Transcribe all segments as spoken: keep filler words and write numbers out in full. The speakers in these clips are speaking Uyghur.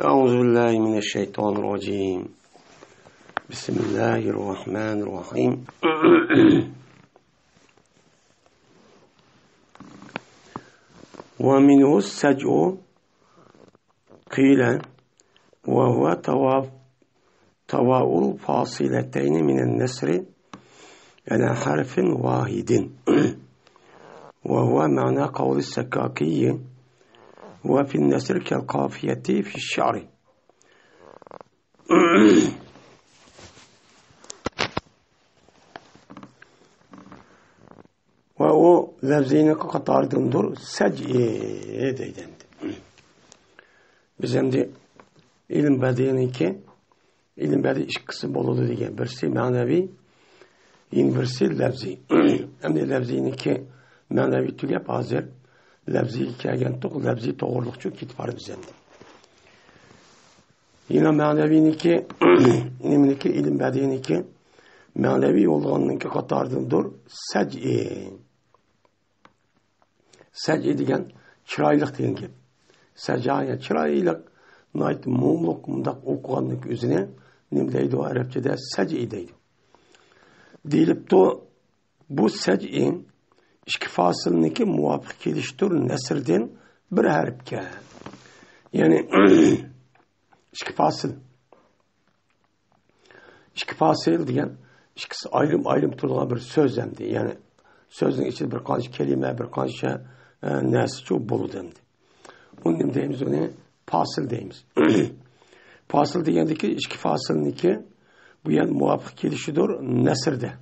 أعوذ بالله من الشيطان الرجيم. بسم الله الرحمن الرحيم. ومنه السجع قيل وهو توا-، تواء الفاصلتين من النسر على حرف واحد. وهو معنى قول السكاكي: وفي النسر كالقافية في الشعر. ۋە ئۇ لەۋزىنىڭ قاتارىدىندۇر، سەجئى دەيدۇ ئەمدى. بىز ئەمدى ئىلىم بەدىئىنىڭكى، ئىلىم بەدىئى ئىككىسى بولىدۇ دېگەن، بىرسى مەنىۋى، يەنە بىرسى لەۋزىي. ئەمدى لەۋزىينىڭكى مەنىۋى تۈگەپ، ھازىر لەۋزىيگە كەلگەنتۇق، لەۋزىي توغرىلىقچۇ كېتىپ بارىمىز ئەمدى. يەنە مەنىۋىنىڭكى، نېمىنىڭكى، ئىلىم بەدىئىنىڭكى مەنىۋى بولغاننىڭكى قاتارىدىندۇر، سەجئى. سەجئى دېگەن چىرايلىق دېگەن گەپ. سەجئى، يەنى چىرايلىق، ناھايىتى مۇڭلۇق، مۇنداق ئوقۇغاننىڭكى ئۆزىنى نېمە دەيدۇ ئەرەبچىدە؟ سەجئى دەيدۇ. دېيىلىپتۇ، بۇ سەجئى ئىككى فاسىلنىڭكى مۇۋاپىق كېلىشىدۇر، نەسردىن بىر ھەرپكە. يەنى، ئىككى فاسىل. ئىككى فاسىل دېگەن ئىككىسى ئايرىم-ئايرىم تۇرىدىغان بىر سۆز ئەمدى. يەنى سۆزنىڭ ئىچىدە بىر قانچە كەلىمە، بىر قانچە، ئە، نەرسىچۇ بولىدۇ ئەمدى. ئۇنى نېمە دەيمىز؟ ئۇنى پاسىل دەيمىز. پاسىل دېگەندىكى ئىككى فاسىلنىكى بۇ يەنە مۇۋاپىق كېلىشىدۇر نەسردە.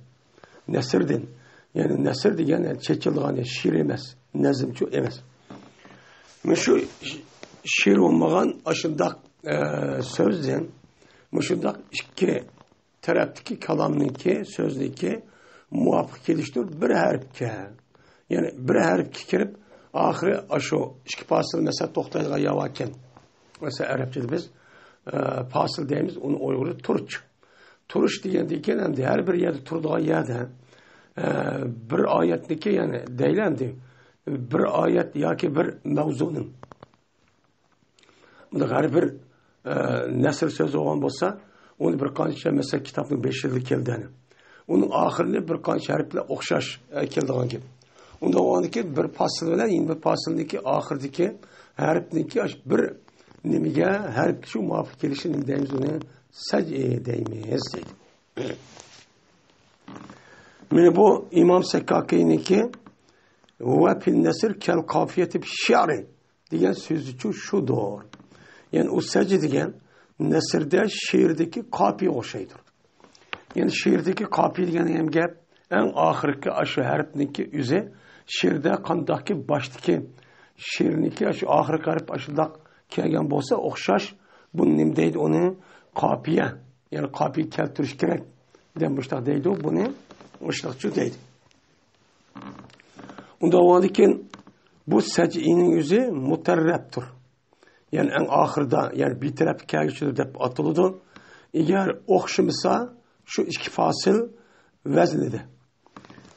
نەسردىن. يەنى نەسر دېگەن، يەنى چېچىلغان، يەنى شېئىر ئەمەس، نەزمچۇ ئەمەس. مۇشۇ شېئىر بولمىغان ئاشۇنداق، ئە، سۆزدىن، مۇشۇنداق ئىككى تەرەپتىكى كالامنىڭكى، سۆزنىڭكى مۇۋاپىق كېلىشتۇر بىر ھەرپكە. يەنى بىر ھەرپكە كىرىپ، ئاخىرى ئاشۇ ئىككى پاسىل مەسىلەن توختايدىغان يەر باركەن. مەسىلەن، ئەرەبچىدە بىز، ئە، پاسىل دەيمىز، ئۇنى ئۇيغۇردا تۇرۇچ. تۇرۇچ دېگەندىن كېيىن ئەمدى ھەر بىر يەردە تۇرىدىغان يەردە، ئە، بىر ئايەتنىكى، يەنى دەيلى ئەمدى، بىر ئايەت ياكى بىر مەۋزۇنىڭ بۇنداق ھەر بىر، ئە، نەسر سۆز بولغان بولسا، ئۇنى بىر قانچە، مەسىلەن، كىتابنىڭ بېشىدا كەلدى. ئۇنىڭ ئاخىرىنى بىر قانچە ھەرپلەر ئوخشاش، ئە، كېلىدىغان گەپ. ئۇنداق بولغاندىكى بىر پاسىل بىلەن يەنە بىر پاسىلنىڭكى ئاخىرىدىكى ھەرپنىڭكى ئاشۇ بىر نېمىگە، ھەرپكە شۇ مۇۋاپىق كېلىشى نېمە دەيمىز؟ ئۇنى سەجئى دەيمىز دەيدۇ. مانا بۇ ئىمام سەككاكىينىڭكى «ۋە فىن نەسر كەل قافىيەتى فىش شىئرى» دېگەن سۆزىچۇ شۇدۇر. يەنى ئۇ سەجئى دېگەن نەسردە شېئىردىكى قاپىيە ئوخشايدۇ. يەنى شېئىردىكى قاپىيە دېگەن نېمە گەپ؟ ئەڭ ئاخىرقى ئاشۇ ھەرپنىڭكى ئۆزى شېئىردا قانداقكى باشتىكى شېئىرنىڭكى ئاشۇ ئاخىرقى ھەرپ ئاشۇنداق كەلگەن بولسا ئوخشاش، بۇنى نېمە دەيدۇ ئۇنى؟ قاپىيە. يەنى قاپىيە كەلتۈرۈش كېرەك دەپ مۇشۇنداق دەيدۇ، بۇنى مۇشۇنداقچۇ دەيدۇ. ئۇنداق بولغاندىن كېيىن بۇ سەجئىنىڭ ئۆزى مۇتەررەپتۇر. يەنى ئەڭ ئاخىرىدا، يەنى بىتەرەپكە كەلگۈچىدۇر دەپ ئاتىلىدۇ. ئەگەر ئوخشىمىسا، شۇ ئىككى فاسىل ۋەزنىدە.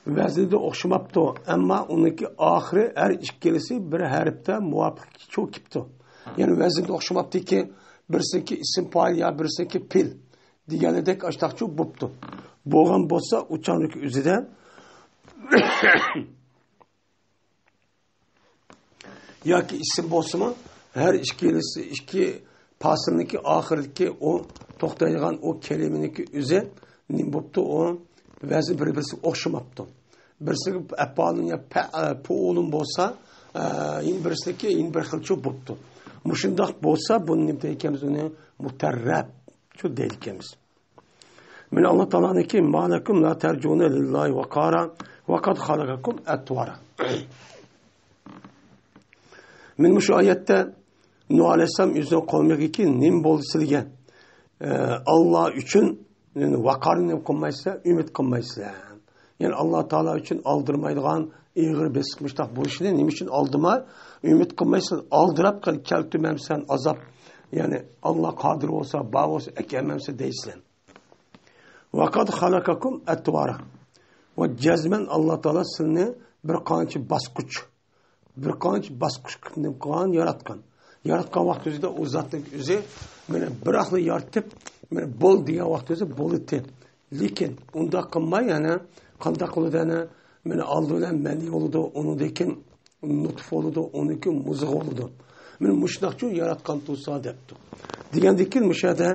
ۋەزنىدە ئوخشىماپتۇ، ئەمما ئۇنىڭكى ئاخىرى ھەر ئىككىلىسى بىر ھەرپتە مۇۋاپىق چوكىپتۇ. يەنى ۋەزنىدە ئوخشىماپتۇكى، بىرسىنىڭكى ئىسىم پائىل يا بىرسىنىڭكى پېئىل دېگەنلىدەك ئاشتاقچۇ بوپتۇ. بولغان بولسا، ئۇچانلىق ئۆزىدە ياكى ئىسىم بولسىمۇ، ھەر ئىككىلىسى، ئىككى پاسىلنىڭكى ئاخىرىدىكى ئۇ توختايدىغان ئۇ كەلىمىنىڭكى ئۆزى نېمە بوپتۇ؟ ئۇ ۋەزنى بىر-بىرسىگە ئوخشىماپتۇ. بىرسىگە ئەپئالۇن يا پە-، پۇئۇلۇن بولسا، ئە، يەنە بىرسىنىڭكى يەنە بىر خىلچۇ بوپتۇ. مۇشۇنداق بولسا، بۇنى نېمە دەيدىكەنمىز؟ ئۇنى مۇتەررەپ شۇ دەيدىكەنمىز. مانا ئاللا تائالانىڭكى، «ما لەكۇم لا تەرجۇنە لىللاھى ۋەقارا ۋە قەد خەلەقەكۇم ئەتۋارا». مانا مۇشۇ ئايەتتە نۇھ ئەلەيھىسسالام ئۆزىنىڭ قومىغىكى، «نېمە بولدى سىلىگە؟ ئە، ئاللا ئۈچۈن، يەنى ۋەقارنى نېمە قىلمايسىلەر، ئۈمىد قىلمايسىلەر؟» يەنى ئاللا تائالا ئۈچۈن ئالدىرىمايدىغان ئېغىر بېسىق مۇشتاق بولۇشىنى نېمە ئۈچۈن ئالدىرىماي، ئۈمىد قىلمايسىلەر؟ ئالدىراپ قېلىپ كەلتۈرمەمسەن ئازاب؟ يەنى ئاللا قادىر بولسا، بار بولسا، ئەكەلمەمسە دەيسىلەر. «ۋەقەد خەلەقەكۇم ئەتۋارا». ۋە جەزمەن ئاللا تائالا سىلىنى بىر قانچە باسقۇچ، بىر قانچە باسقۇچ قىلىپ نېمە قىلغان، ياراتقان. ياراتقان ۋاقتى ئۆزىدە ئۇ زاتنىڭ ئۆزى مېنى بىراقلا يارىتىپ، مېنى بول دېگەن ۋاقتى ئۆزى بولىدۇ. لېكىن ئۇنداق قىلماي، يەنە قانداق قىلىدۇ؟ يەنە مېنى ئالدى بىلەن مەنى بولىدۇ، ئۇنىڭدىن كېيىن نۇتف بولىدۇ، ئۇنىڭدىن كېيىن مۇزغا بولىدۇ. مېنى مۇشۇنداقچۇ ياراتقان تۇرسا دەپتۇ. دېگەندىن كېيىن مۇشۇ يەردە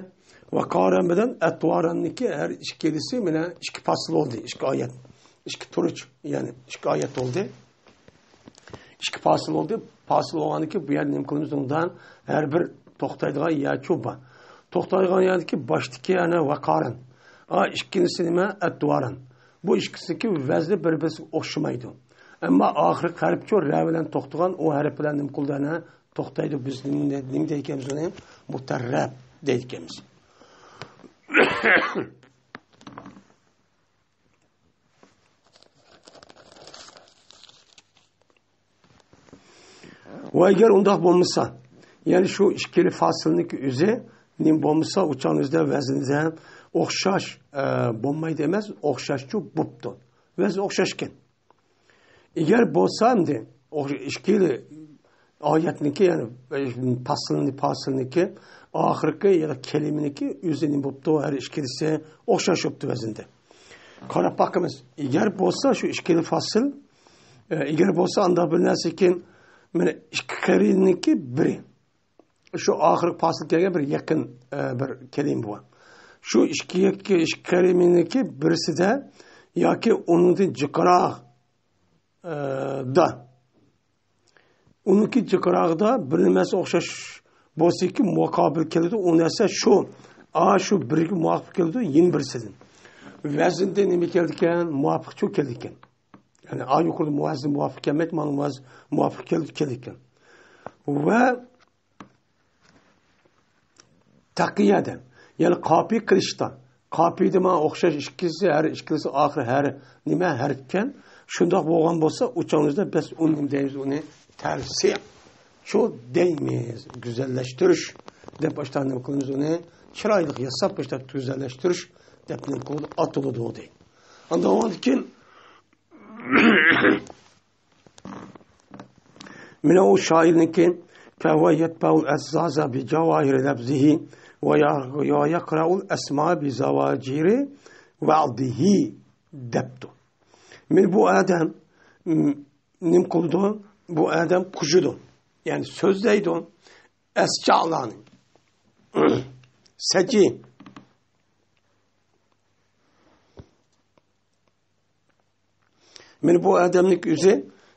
ۋەقارەن بىلەن ئەتۋارەننىكى ھەر ئىككىلىسى مېنە ئىككى پاسىل بولدى، ئىككى ئايەت. ئىككى تۇرۇچ، يەنى ئىككى ئايەت بولدى. ئىككى پاسىل بولدى. پاسىل بولغاندىكى بۇ يەردە نېمە قىلىمىز؟ ئۇندا ھەر بىر توختايدىغان يەرچۇ بار. توختايدىغان يەردىكى باشتىكى يەنە ۋەقارەن. ئا، ئىككىنچىسى نېمە؟ ئەتۋارەن. بۇ ئىككىسىنىڭكى ۋەزنى بىر-بىرىگە ئوخشىمايدۇ. ئەمما ئاخىرقى ھەرپچۇ رە بىلەن توختىغان، ئۇ ھەرپ بىلەن نېمە قىلىدۇ؟ يەنە توختايدۇ. بىز نېمە، نېمە دەيدىكەنمىز ئۇنى؟ مۇتەررەپ دەيدىكەنمىز. ۋە ئەگەر ئۇنداق بولمىسا، يەنى شۇ ئىككىلى فاسىلنىڭكى ئۆزى نېمە بولمىسا، ئۇ چاغنىڭ ئۆزىدە ۋەزنىدە ئوخشاش، ئە، بولمايدۇ ئەمەس، ئوخشاشچۇ بوپتۇ. ۋەزنى ئوخشاشكەن. ئەگەر بولسا ئەمدى ئوخش-، ئىككىلى ئايەتنىڭكى، يەنى پاسىلنى، پاسىلنىڭكى ئاخىرقى يا كەلىمىنىڭكى ئۆزى نېمە بوپتۇ؟ ھەر ئىككىلىسى ئوخشاش بوپتۇ ۋەزىندە. قاراپ باقىمىز. ئەگەر بولسا شۇ ئىككىلى فاسىل، ئە، ئەگەر بولسا ئانداق بىر نەرسىكىن، مانا ئىككى قېرىننىڭكى بىرى. شۇ ئاخىرقى پاسىل كەلگەن بىر يېقىن، ئە، بىر كەلىمە بار. شۇ ئىككى، ئىككى، ئىككى قېرىننىڭكى بىرسىدە ياكى ئۇنىڭدىن جىقراق، ئە، دا. ئۇنىڭكى جىقراقىدا بىر نېمىسى ئوخشاش بولسىكى مۇقابىل كېلىدۇ. ئۇ نەرسە شۇ، ئا، شۇ بىرگە مۇۋاپىق كېلىدۇ، يەنە بىرسىدىن. ۋەزىندە نېمە كېلىدىكەن؟ مۇۋاپىقچۇ كېلىدىكەن. يەنى ئا يۇقىرىدا مۇۋەززىن مۇۋاپىق كەلمەيدۇ، مانا مۇۋەززىن مۇۋاپىق كېلىدۇ، كېلىدىكەن. ۋە تەقىيەدە، يەنى قاپىي قىلىشتا. قاپىيدا مانا ئوخشاش ئىككىسى، ھەر ئىككىلىسى ئاخىرى ھەر نېمە ھەرپكەن. شۇنداق بولغان بولسا، ئۇ چاغنىمىزدا بىز ئۇنى نېمە دەيمىز؟ ئۇنى تەرسىقچۇ دەيمىز. گۈزەللەشتۈرۈش دەپ باشتا نېمە قىلىمىز؟ ئۇنى چىرايلىق ياساپ باشتا گۈزەللەشتۈرۈش دەپ نېمە قىلىدۇ؟ ئاتىلىدۇ دەيدۇ. ئاندىن ئۇنىڭدىن كېيىن مانا ئۇ شائىرنىڭكى، فهو يتبع الأزاز بجواهر لفظه ويقرأ الأسماء بزواجر وعده دەپتۇ. مانا بۇ ئادەم، م، نېمە قىلىدۇ؟ بۇ ئادەم قۇژىدۇ. يەنى سۆزلەيدۇ. ئەسچالارنى. سەجى. مانا بۇ ئادەمنىڭ ئۆزى،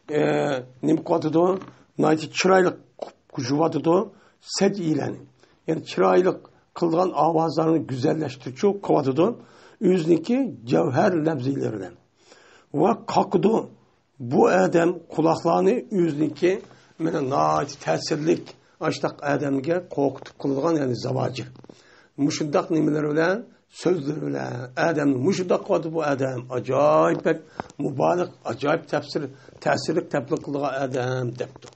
ئە، نېمە قىلىۋاتىدۇ؟ ناھايىتى چىرايلىق قۇژۇۋاتىدۇ سەجىلەرنى. يەنى چىرايلىق قىلغان ئاۋازلارنى گۈزەللەشتۈرۈشچۇ قىلىۋاتىدۇ. ئۆزىنىڭكى جەۋھەر لەپزىلىرى بىلەن. ۋە قاقىدۇ. بۇ ئادەم قۇلاقلارنى ئۆزىنىڭكى مانا ناھايىتى تەسىرلىك، ئاشتاق ئادەمگە قورقۇتۇپ قىلىدىغان، يەنى زاۋاجىر. مۇشۇنداق نېمىلەر بىلەن، سۆزلىرى بىلەن ئادەمنى مۇشۇنداق قىلىۋاتىدۇ بۇ ئادەم. ئاجايىپ بەك مۇبالىغە، ئاجايىپ تەپسىر، تەسىرلىك تەپلىق قىلىدىغان ئادەم دەپتۇ.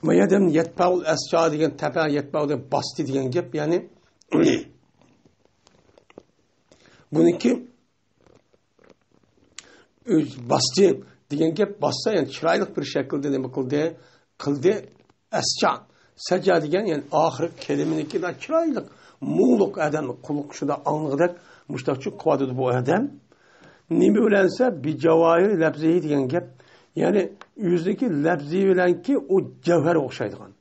ما يەدەم يەتبەئۇل ئەسچا دېگەن تەپە يەتبەئۇ دېگەن باستى دېگەن گەپ، يەنى بۇنىڭكى ئۆز باستى دېگەن گەپ، باسسا، يەنى چىرايلىق بىر شەكىلدە نېمە قىلدى؟ قىلدى. ئەسچا. سەجا دېگەن، يەنى ئاخىرقى كەلىمىنىڭكى چىرايلىق، مۇڭلۇق ئادەم قۇلىقى شۇنداق ئاڭلىغۇدەك، مۇشتاقچۇ قىلىۋاتىدۇ بۇ ئادەم. نېمە بىلەنسە، بىجاۋاھىر لەپزىھى دېگەن گەپ، يەنى ئۆزىنىڭكى لەپزى بىلەنكى ئۇ جەۋھەرگە ئوخشايدىغان.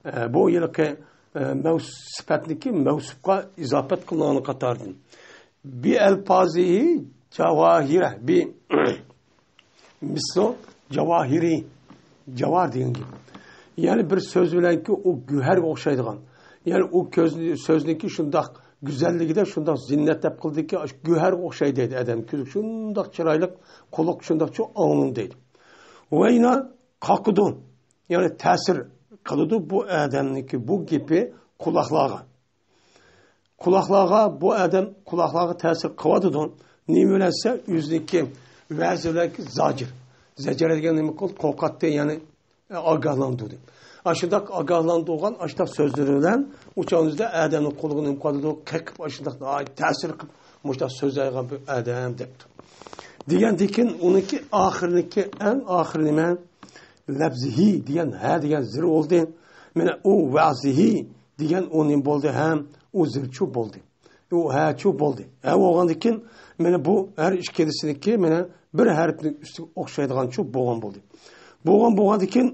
ئە، بۇ ھېلىقى، ئە، مەۋس-، سۈپەتنىكى مەۋسۇپقا ئىزاپەت قىلىنغان قاتاردىن. بىئەلپازىھى جاۋاھىرە، بى-، مىسلۇ جاۋاھىرى، جاۋار دېگەن گەپ. يەنى بىر سۆز بىلەنكى ئۇ گۆھەرگە ئوخشايدىغان. يەنى ئۇ كۆز-، سۆزنىڭكى شۇنداق گۈزەللىكىدە، شۇنداق زىننەت دەپ قىلدىكى، ئاشۇ گۆھەرگە ئوخشايدۇ دەيدۇ ئادەم. كۆزى شۇنداق چىرايلىق، قۇلىقى شۇنداقچۇ ئاڭلىنىدۇ دەيدۇ. ۋەينا قاقىدۇ. يەنى تەسىر قىلىدۇ بۇ ئادەمنىڭكى بۇ گېپى قۇلاقلارغا. قۇلاقلارغا، بۇ ئادەم قۇلاقلارغا تەسىر قىلىۋاتىدۇ. نېمە بىلەنسە، ئۆزىنىڭكى ۋەزى بىلەنكى زاجىر. زەجەر دېگەن نېمە قىلدى؟ قورقاتتى، يەنى ئاگاھلاندۇردى. ئاشۇنداق ئاگاھلاندۇرغان ئاشۇنداق سۆزلىرى بىلەن ئۇ چاغنىڭ ئۆزىدە ئادەمنىڭ قۇلىقىنى نېمە قىلىدۇ؟ قېقىپ، ئاشۇنداق ناھايىتى تەسىر قىلىپ، مۇشۇنداق سۆزلەيدىغان بىر ئادەم دەپتۇ. دېگەندىكىن ئۇنىڭكى ئاخىرىنىكى، ئەڭ ئاخىرى نېمە؟ لەپزىھى دېگەن، ھە دېگەن زىر بولدى. مانا ئۇ ۋەزىھى دېگەن ئۇ نېمە بولدى؟ ھەم ئۇ زىلچۇ بولدى. ئۇ ھەچۇ بولدى. ھە بولغاندىكىن، مانا بۇ ھەر ئىككىلىسىنىڭكى مانا بىر ھەرپنىڭ ئۈستىگە ئوخشايدىغانچۇ بولغان بولدى. بولغان بولغاندىكىن،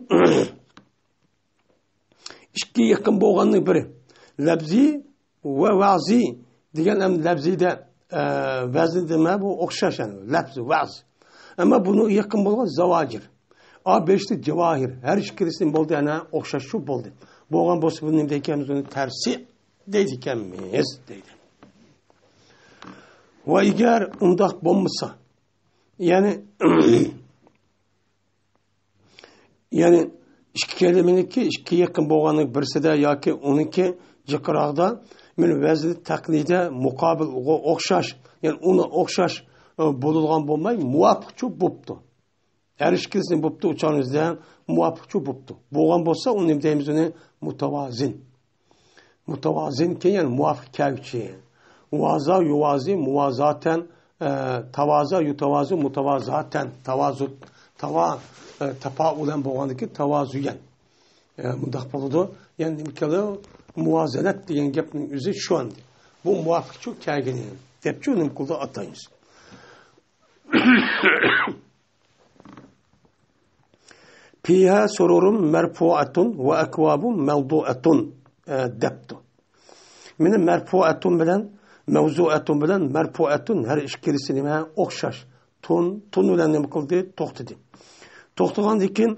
ئىككى يېقىن بولغاننىڭ بىرى. لەپزى ۋە ۋەزى دېگەن ھەم لەپزىدە، ئە، ۋەزىندە نېمە بۇ؟ ئوخشاش، يەنى لەپز، ۋەز. ئەمما بۇنىڭ يېقىن بولغان زاۋاجىر. ئا بېشتا جاۋاھىر. ھەر ئىككىلىسى بولدى، يەنە ئوخشاشچۇ بولدى. بولغان بولسا، بۇ نېمە دەيدىكەنمىز؟ ئۇنى تەرسى دەيدىكەنمىز، دەيدۇ. ۋە ئەگەر ئۇنداق بولمىسا، يەنى، يەنى ئىككى كەلىمىنىڭكى ئىككى يېقىن بولغاننىڭ بىرسىدە ياكى ئۇنىڭكى جىقراقدا، مانا ۋەزنى تەقلىدە مۇقابىلغا ئوخشاش، يەنى ئۇنى ئوخشاش، ئە، بولىدىغان بولماي، مۇۋاپىقچۇ بوپتۇ. ھەر ئىككىلىسىنى بوپتۇ، ئۇچانىزدا مۇۋاپىقچۇ بوپتۇ. بولغان بولسا، ئۇنى نېمە دەيمىز؟ ئۇنى مۇتاۋازىن. مۇتاۋازىن كېيىن، يەنى مۇۋاپىق كەلگۈچى. ۋازا يۇۋازى مۇۋازاتەن، ئە، تاۋازا يۇتاۋازۇ مۇتاۋازاتەن. تاۋازۇ، تاۋا، ئە، تاپاۋۇلەن بولغاندىكى تاۋازۇيەن. ئە، مۇنداق بولىدۇ. يەنى نېمە كېلىدۇ؟ مۇۋازەنەت دېگەن گەپنىڭ ئۆزى شۇ ئەمدى. بۇ مۇۋاپىقچۇ كەلگىنى دەپچۇ نېمە قىلىدۇ؟ ئاتايمىز. فيها سرر مرفوعة وأكواب موضوعة، ئە، دەپتۇ. مانا مەرفۇئەتۇن بىلەن مەۋزۇئەتۇن بىلەن مەرفۇئەتۇن ھەر ئىككىلىسى نېمە؟ ئوخشاش. تۇن، تۇن بىلەن نېمە قىلدى؟ توختىدى. توختىغاندىن كېيىن،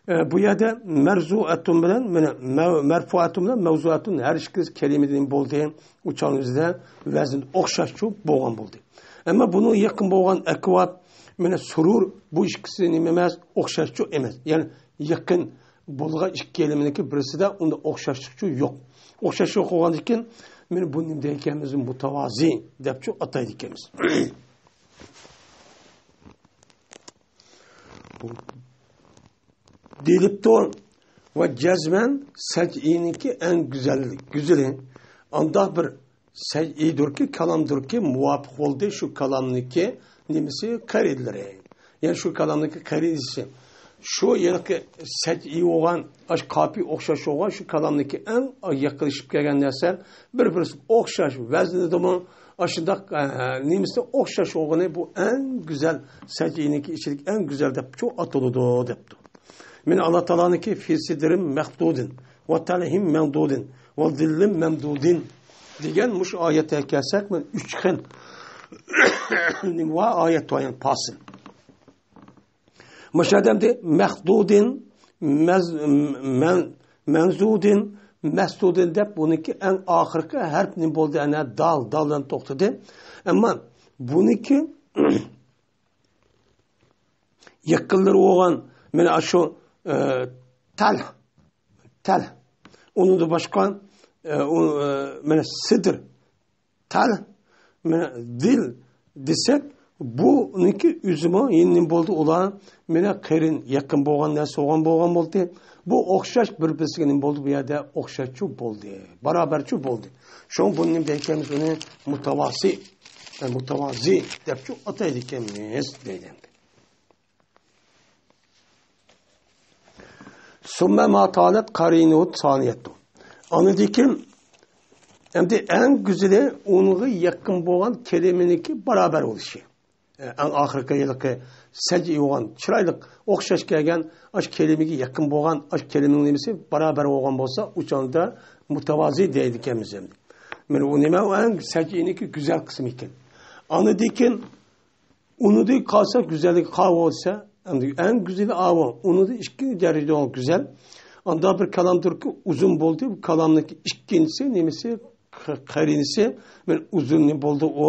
ئە، بۇ يەردە مەرزۇئەتۇن بىلەن، مانا، مەۋ-، مەرفۇئەتۇن بىلەن مەۋزۇئەتۇن ھەر ئىككىلىسى كەلىمىدىن بولدى. ئۇچانىزدا ۋەزىن ئوخشاشچۇ بولغان بولدى. ئەمما بۇنىڭ يېقىن بولغان ئەكۋاب، مانا سۇرۇر، بۇ ئىككىسى نېمە ئەمەس؟ ئوخشاشچۇ ئەمەس. يەنى يېقىن بولغان ئىككى كەلىمىنىڭكى بىرسىدە ئۇندا ئوخشاشلىقچۇ يوق. ئوخشاشلىق بولغاندىكىن، مانا بۇ نېمە دەيدىكەنمىز؟ مۇتاۋازى دەپچۇ ئاتايدىكەنمىز. دېيىلىپتۇ. ۋە جەزمەن سەجئىنىڭكى ئەڭ گۈزەل، گۈزىلى. ئانداق بىر سەجئىدۇركى، كالامدۇركى، مۇۋاپىق بولدى شۇ كالامنىڭكى نېمىسى؟ قەرىنلىرى. يەنى شۇ كالامنىڭكى قەرىنىسى. شۇ ھېلىقى سەجئى بولغان، ئاش قاپىي ئوخشاش بولغان شۇ كالامنىڭكى ئەڭ يېقىنلىشىپ كەلگەن نەرسە، بىر-بىرسىگە ئوخشاش ۋەزنىدىمۇ، ئاشۇنداق، ئە، نېمىسى ئوخشاش بولغىنى بۇ ئەڭ گۈزەل، سەجئىنىڭكى ئىچىدىكى ئەڭ گۈزەل دەپ شۇ ئاتىلىدۇ، دەپتۇ. مانا ئاللا تائالانىڭكى في سدر مخضود وطلح منضود وظل ممدود دېگەن مۇشۇ ئايەتكە كەلسەك، مانا ئۈچ خىل نېمە بار؟ ئايەت بار، يەنى پاسىل. مۇشۇ ئادەمدە مەخدۇدىن، مەز-، مەن-، مەنزۇدىن، مەسدۇدىن دەپ بۇنىڭكى ئەڭ ئاخىرقى ھەرپ نېمە بولدى؟ ئەنە دال، دال بىلەن توختىدى. ئەمما بۇنىڭكى يېقىنلىرى بولغان، مانا شۇ، ئە، تەل، تەل. ئۇنىڭدىن باشقا، ئە، ئۇ، ئە، مانا سىدىر، تەل، مانا دىل دېسەك، بۇنىڭكى ئۆزىمۇ يەنە نېمە بولدى؟ ئۇلار مانا قېرىن، يېقىن بولغان نەرسە بولغان، بولغان بولدى. بۇ ئوخشاش بىر-بىرسىگە نېمە بولدى؟ بۇ يەردە ئوخشاشچۇ بولدى، بارابەرچۇ بولدى. شۇڭا بۇنى نېمە دەيدىكەنمىز؟ بۇنى مۇتاۋاسى، ئە، مۇتاۋازى دەپچۇ ئاتايدىكەنمىز دەيدۇ ئەمدى. ثم ما طالت قرينه الثانية. ئاندىن كېيىن ئەمدى ئەڭ گۈزىلى ئۇنىڭغا يېقىن بولغان كەلىمىنىڭكى بارابەر بولۇشى. ئەڭ ئاخىرقى ھېلىقى سەجئى بولغان، چىرايلىق، ئوخشاش كەلگەن، ئاش كەلىمىگە يېقىن بولغان، ئاش كەلىمىنىڭ نېمىسى بارابەر بولغان بولسا، ئۇ چاغدا مۇتاۋازى دەيدىكەنمىز ئەمدى. مانا ئۇ نېمە؟ ئۇ ئەڭ سەجئىنىڭكى گۈزەل قىسمى ئىكەن. ئاندىن كېيىن ئۇنىڭدىن قالسا گۈزەللىكى قالغان بولسا، ئەمدى ئەڭ گۈزىلى ئاۋۇ. ئۇنىڭدىن ئىككىنچى دەرىجىدە بولغان گۈزەل. ئانداق بىر كالامدۇركى ئۇزۇن بولدى. بۇ كالامنىڭكى ئىككىنچىسى نېمىسى؟ ق-، قەرىنىسى. مانا ئۇزۇن نېمە بولدى؟ ئۇ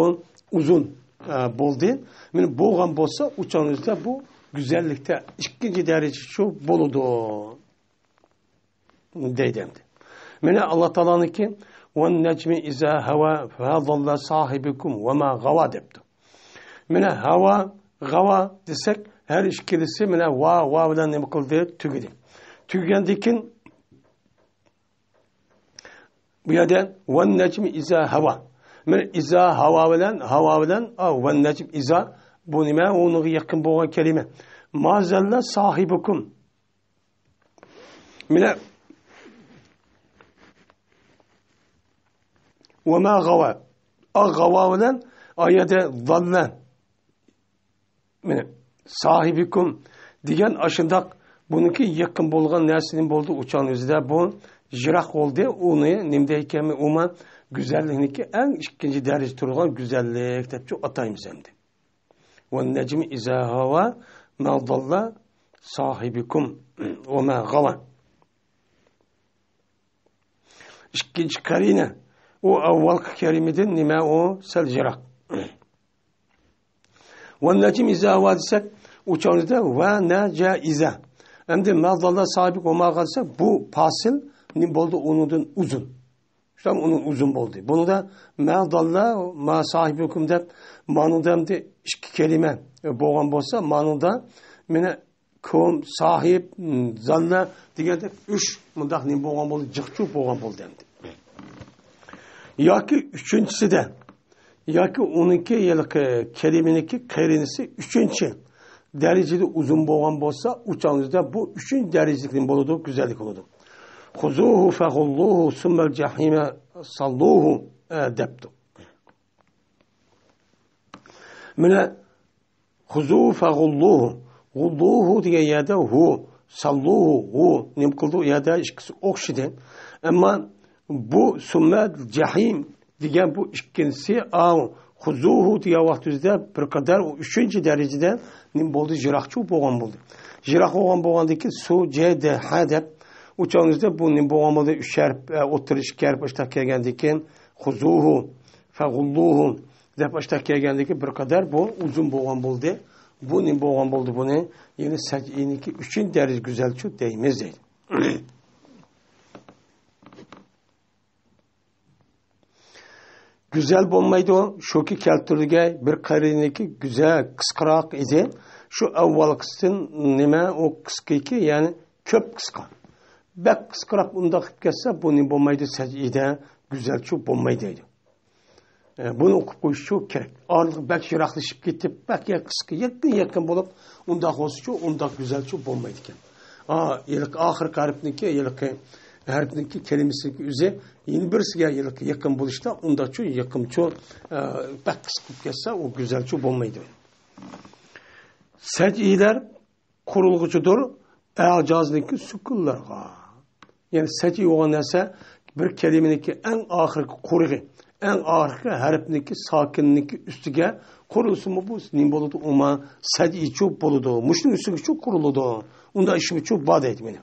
ئۇزۇن، ئە، بولدى. مانا بولغان بولسا، ئۇ چاغنىڭدا بۇ گۈزەللىكتە ئىككىنچى دەرىجە شۇ بولىدۇ. دەيدۇ ئەمدى. مانا ئاللا تائالانىڭكى، «والنجم إذا هوى ما ضل صاحبكم وما غوى» دەپتۇ. مانا ھاۋا، غاۋا دېسەك، ھەر ئىككىلىسى مانا ۋا، ۋا بىلەن نېمە قىلدى؟ تۈگىدى. تۈگىگەندىن كېيىن بۇ يەردە «والنجم إذا هوى». مانا ئىزا ھاۋا بىلەن، ھاۋا بىلەن، ئا، «والنجم إذا» بۇ نېمە؟ ئۇنىڭغا يېقىن بولغان كەلىمە. «ما ضل صاحبكم». مانا ۋە مە غاۋا. ئا غاۋا بىلەن ئايەدە ۋاللە. مانا، ساھىبىكۇم دېگەن ئاشۇنداق بۇنىڭكى يېقىن بولغان نەرسە نېمە بولدى؟ ئۇچان ئۆزىدە بۇ يىراق بولدى. ئۇنى نېمە دەيكەن؟ ئۇما گۈزەللىكنىڭكى ئەڭ ئىككىنچى دەرىجە تۇرغان گۈزەللىك دەپچۇ ئاتايمىز ئەمدى. ۋە نەجمۇ ئىزا ھاۋا ما ضل صاحبكم وما غوى. ئىككىنچى قەرىنە، ئۇ ئاۋۋالقى كەلىمىدىن نېمە ئۇ؟ سەل يىراق. ۋە نەجمۇ ئىزا ھاۋا دېسەك، ئۇ چاغدا ۋە نە جە ئىزا. ئەمدى ما ضل صاحبكم وما غوى دېسەك، بۇ پاسىل نېمە بولدى؟ ئۇنىڭدىن ئۇزۇن. شۇنداق ئۇنىڭ ئۇزۇن بولدى. بۇنىڭدا ما ضل ما صاحبكم دەپ، مانىڭدا ئەمدى ئىككى كەلىمە بولغان بولسا، مانىڭدا مانا كۇم، ساھىب، زاللا دېگەندە ئۈچ مۇنداق نېمە بولغان بولدى؟ جىقچۇ بولغان بولدى ئەمدى. ياكى ئۈچىنچىسىدە، ياكى ئۇنىڭكى ھېلىقى كەلىمىنىڭكى قەرىنىسى ئۈچىنچى دەرىجىدە ئۇزۇن بولغان بولسا، ئۇ چاغدا بۇ ئۈچىنچى دەرىجىلىك نېمە بولىدۇ؟ گۈزەللىك بولىدۇ. خۇزۇھۇ فەغۇللۇھۇ سۇممەل جەھىمە ساللۇھۇ، ئە، دەپتۇ. مانا خۇزۇ فەغۇللۇھۇ. غۇللۇھۇ دېگەن يەردە ھۇ، ساللۇھۇ، ھۇ. نېمە قىلدى؟ ئۇ يەردە ئىككىسى ئوخشىدى. ئەمما بۇ سۇممە جەھىم دېگەن بۇ ئىككىنچىسى، ئاۋ، خۇزۇھۇ دېگەن ۋاقتىمىزدا بىر قەدەر ئۇ ئۈچىنچى دەرىجىدە نېمە بولدى؟ يىراقچۇ بولغان بولدى. يىراق بولغان بولغاندىكىن سۇ، جە، دە، ھە دەپ ئۇچانىمىزدا بۇ نېمە بولغان بولدى؟ ئۈچ ھەرپ، ئە، ئوتتۇرا ئىككى ھەرپ ئاشتاق كەلگەندىكىن خۇزۇھۇ فەغۇللۇھۇ دەپ ئاشتاق كەلگەندىكى بىر قەدەر بۇ ئۇزۇن بولغان بولدى. بۇ نېمە بولغان بولدى بۇنى؟ يەنى سەجئىنىڭكى ئۈچىنچى دەرىجە گۈزەلچۇ دەيمىز دەيدۇ. گۈزەل بولمايدۇ، شۇكى كەلتۈرۈلگەن بىر قەرىنىكى گۈزەل، قىسقىراق ئىدى. شۇ ئاۋۋالقىسىدىن نېمە ئۇ قىسقىكى، يەنى كۆپ قىسقا. بەك قىسقىراق ئۇنداق قىلىپ كەتسە، بۇ نېمە بولمايدۇ؟ سەجئىدە گۈزەلچۇ بولمايدۇ دەيدۇ. ئە، بۇنى ئوقۇپ قويۇشچۇ كېرەك. ئارىلىق بەك يىراقلىشىپ كېتىپ، بەك يا قىسقا، يېقىن، يېقىن بولۇپ، ئۇنداق بولسىچۇ، ئۇنداق گۈزەلچۇ بولمايدىكەن. ئا، ھېلىقى ئاخىرقى ھەرپنىڭكى، ھېلىقى ھەرپنىڭكى كەلىمىسىنىڭكى ئۆزى يەنە بىرسىگە ھېلىقى يېقىن بولۇشتا، ئۇنداقچۇ، يېقىنچۇ، ئە، بەك قىسقا بولۇپ كەتسە، ئۇ گۈزەلچۇ بولمايدۇ. سەجئىلەر قۇرۇلغۇچىدۇر ئەجازنىڭكى سۈكۈنلىرىغا. يەنى سەجئى بولغان نەرسە بىر كەلىمىنىڭكى ئەڭ ئاخىرقى قۇرۇقى، ئەڭ ئاخىرقى ھەرپنىڭكى ساكىننىڭكى ئۈستىگە قۇرۇلسىمۇ بۇ نېمە بولىدۇ؟ ئۇما سەجئىچۇ بولىدۇ. مۇشۇنىڭ ئۈستىگىچۇ قۇرۇلىدۇ. ئۇنداق ئىشمىچۇ بار دەيدۇ مېنى.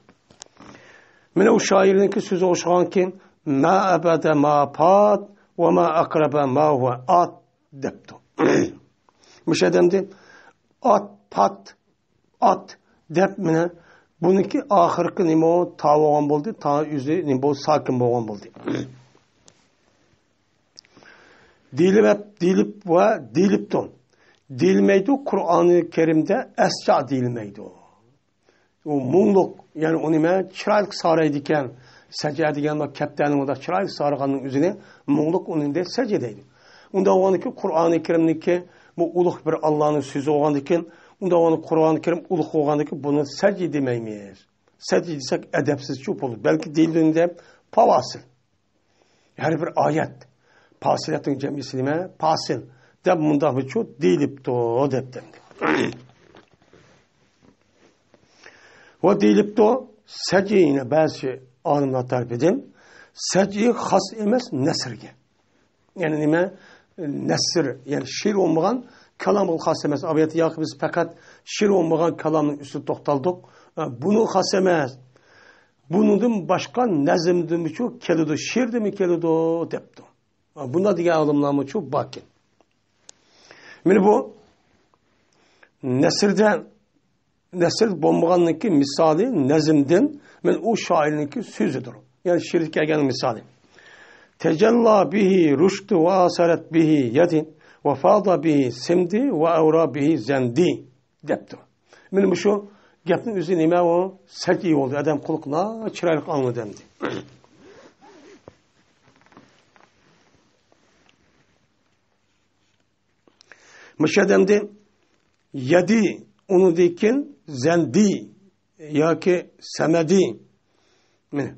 مانا ئۇ شائىرنىڭكى سۆزى ئوخشىغانكى، ما ئەبەدە ما پات ۋە ما ئەقرەبە ما ھۇۋە ئات دەپتۇ. مۇشۇ ئادەمدە ئات، پات، ئات دەپ مانا بۇنىڭكى ئاخىرقى نېمە تا بولغان بولدى، تا ئۆزى نېمە بولدى، ساكىن بولغان بولدى. دېيىلىپ، دېيىلىپ ۋە دېيىلىپتۇ. دېيىلمەيدۇ، قۇرئانى كەرىمدە ئەسجا دېيىلمەيدۇ. ئۇ مۇڭلۇق، يەنى ئۇ نېمە، چىرايلىق سارايدىكەن. سەجە دېگەن بۇ كەپتەرنىڭ ئۇنداق چىرايلىق سارىغاننىڭ ئۆزىنى مۇڭلۇق ئۇنى دەي سەجە دەيدۇ. ئۇنداق بولغاندىكىن قۇرئانى كەرىمنىڭكى بۇ ئۇلۇغ بىر ئاللانىڭ سۆزى بولغاندىكىن، ئۇنداق بولغاندا قۇرئانى كەرىم ئۇلۇغ بولغاندىكىن بۇنى سەجە دېمەيمىز. سەجە دېسەك ئەدەپسىزچۇ بولىدۇ. بەلكى دېيىلىدۇ دەپ پاۋاسىل. ھەر بىر ئايەت. پاسىلەتنىڭ جەمئىسى نېمە؟ پاسىل. دەپ مۇنداق بىر چوت دېيىلىپتۇ، دەپتۇ. ۋە دېيىلىپتۇ، سەجئى يەنە بەزى ئالىملار تەرىپىدىن سەجئى خاس ئەمەس نەسرگە. يەنى نېمە؟ نەسر، يەنى شېئىر بولمىغان كالامغا خاس ئەمەس. ئاۋۇ يەردە ياكى بىز پەقەت شېئىر بولمىغان كالامنىڭ ئۈستىدە توختالدۇق. ئە، بۇنىڭ خاس ئەمەس. بۇنىڭدىن باشقا نەزمدىنمۇچۇ كېلىدۇ، شېئىردىنمۇ كېلىدۇ، دەپتۇ. بۇنداق دېگەن ئالىملارمۇچۇ باركەن. مانا بۇ نەسردە، نەسر بولمىغاننىڭكى مىسالى نەزمدىن، مانا ئۇ شائىرنىڭكى سۆزىدۇر. يەنى شېئىرگە كەلگەن مىسالى. تەجەللا بىھى رۇشدى ۋە ئاسەرەت بىھى يەدى ۋە فادا بىھى سىمدى ۋە ئەۋرا بىھى زەندى. دەپتۇ. مانا مۇشۇ گەپنىڭ ئۆزى نېمە ئۇ؟ سەجئى بولدى. ئادەم قۇلىقىغا چىرايلىق ئاڭلىدى ئەمدى. مۇشۇ ئادەمدە يەدى، ئۇنىڭدىن كېيىن زەندى ياكى سەمەدى. مانا.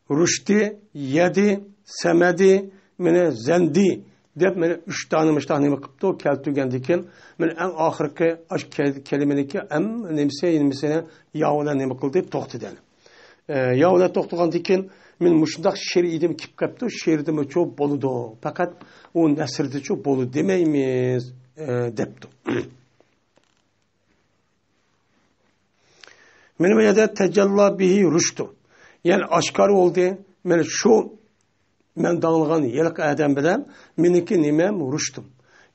رۇشدى، يەدى، سەمەدى، مېنى زەندى دەپ، مېنى ئۈچ دانە مۇشتاق نېمە قىپتۇ، كەلتۈرگەندىكىن، مېنى ئەڭ ئاخىرقى ئاش كە-، كەلىمىنىڭكى ئەم نېمىسى، نېمىسىنى ياۋ بىلەن نېمە قىلدى، توختىدى. ئە، ياۋ بىلەن توختىغاندىكىن، مېنى مۇشۇنداق شېئىر ئىدىم كېلىپ قاپتۇ، شېئىردىمۇچۇ بولىدۇ، پەقەت ئۇ نەسردىچۇ بولىدۇ دېمەيمىز، ئە، دەپتۇ. مېنى بۇ يەردە تەجەللا بىھى رۇشتۇ. يەنى ئاشكارا بولدى. مېنى شۇ مەن داڭلىغان ھېلىقى ئادەم بىلەن مېنىڭكى نېمەم رۇشتۇم.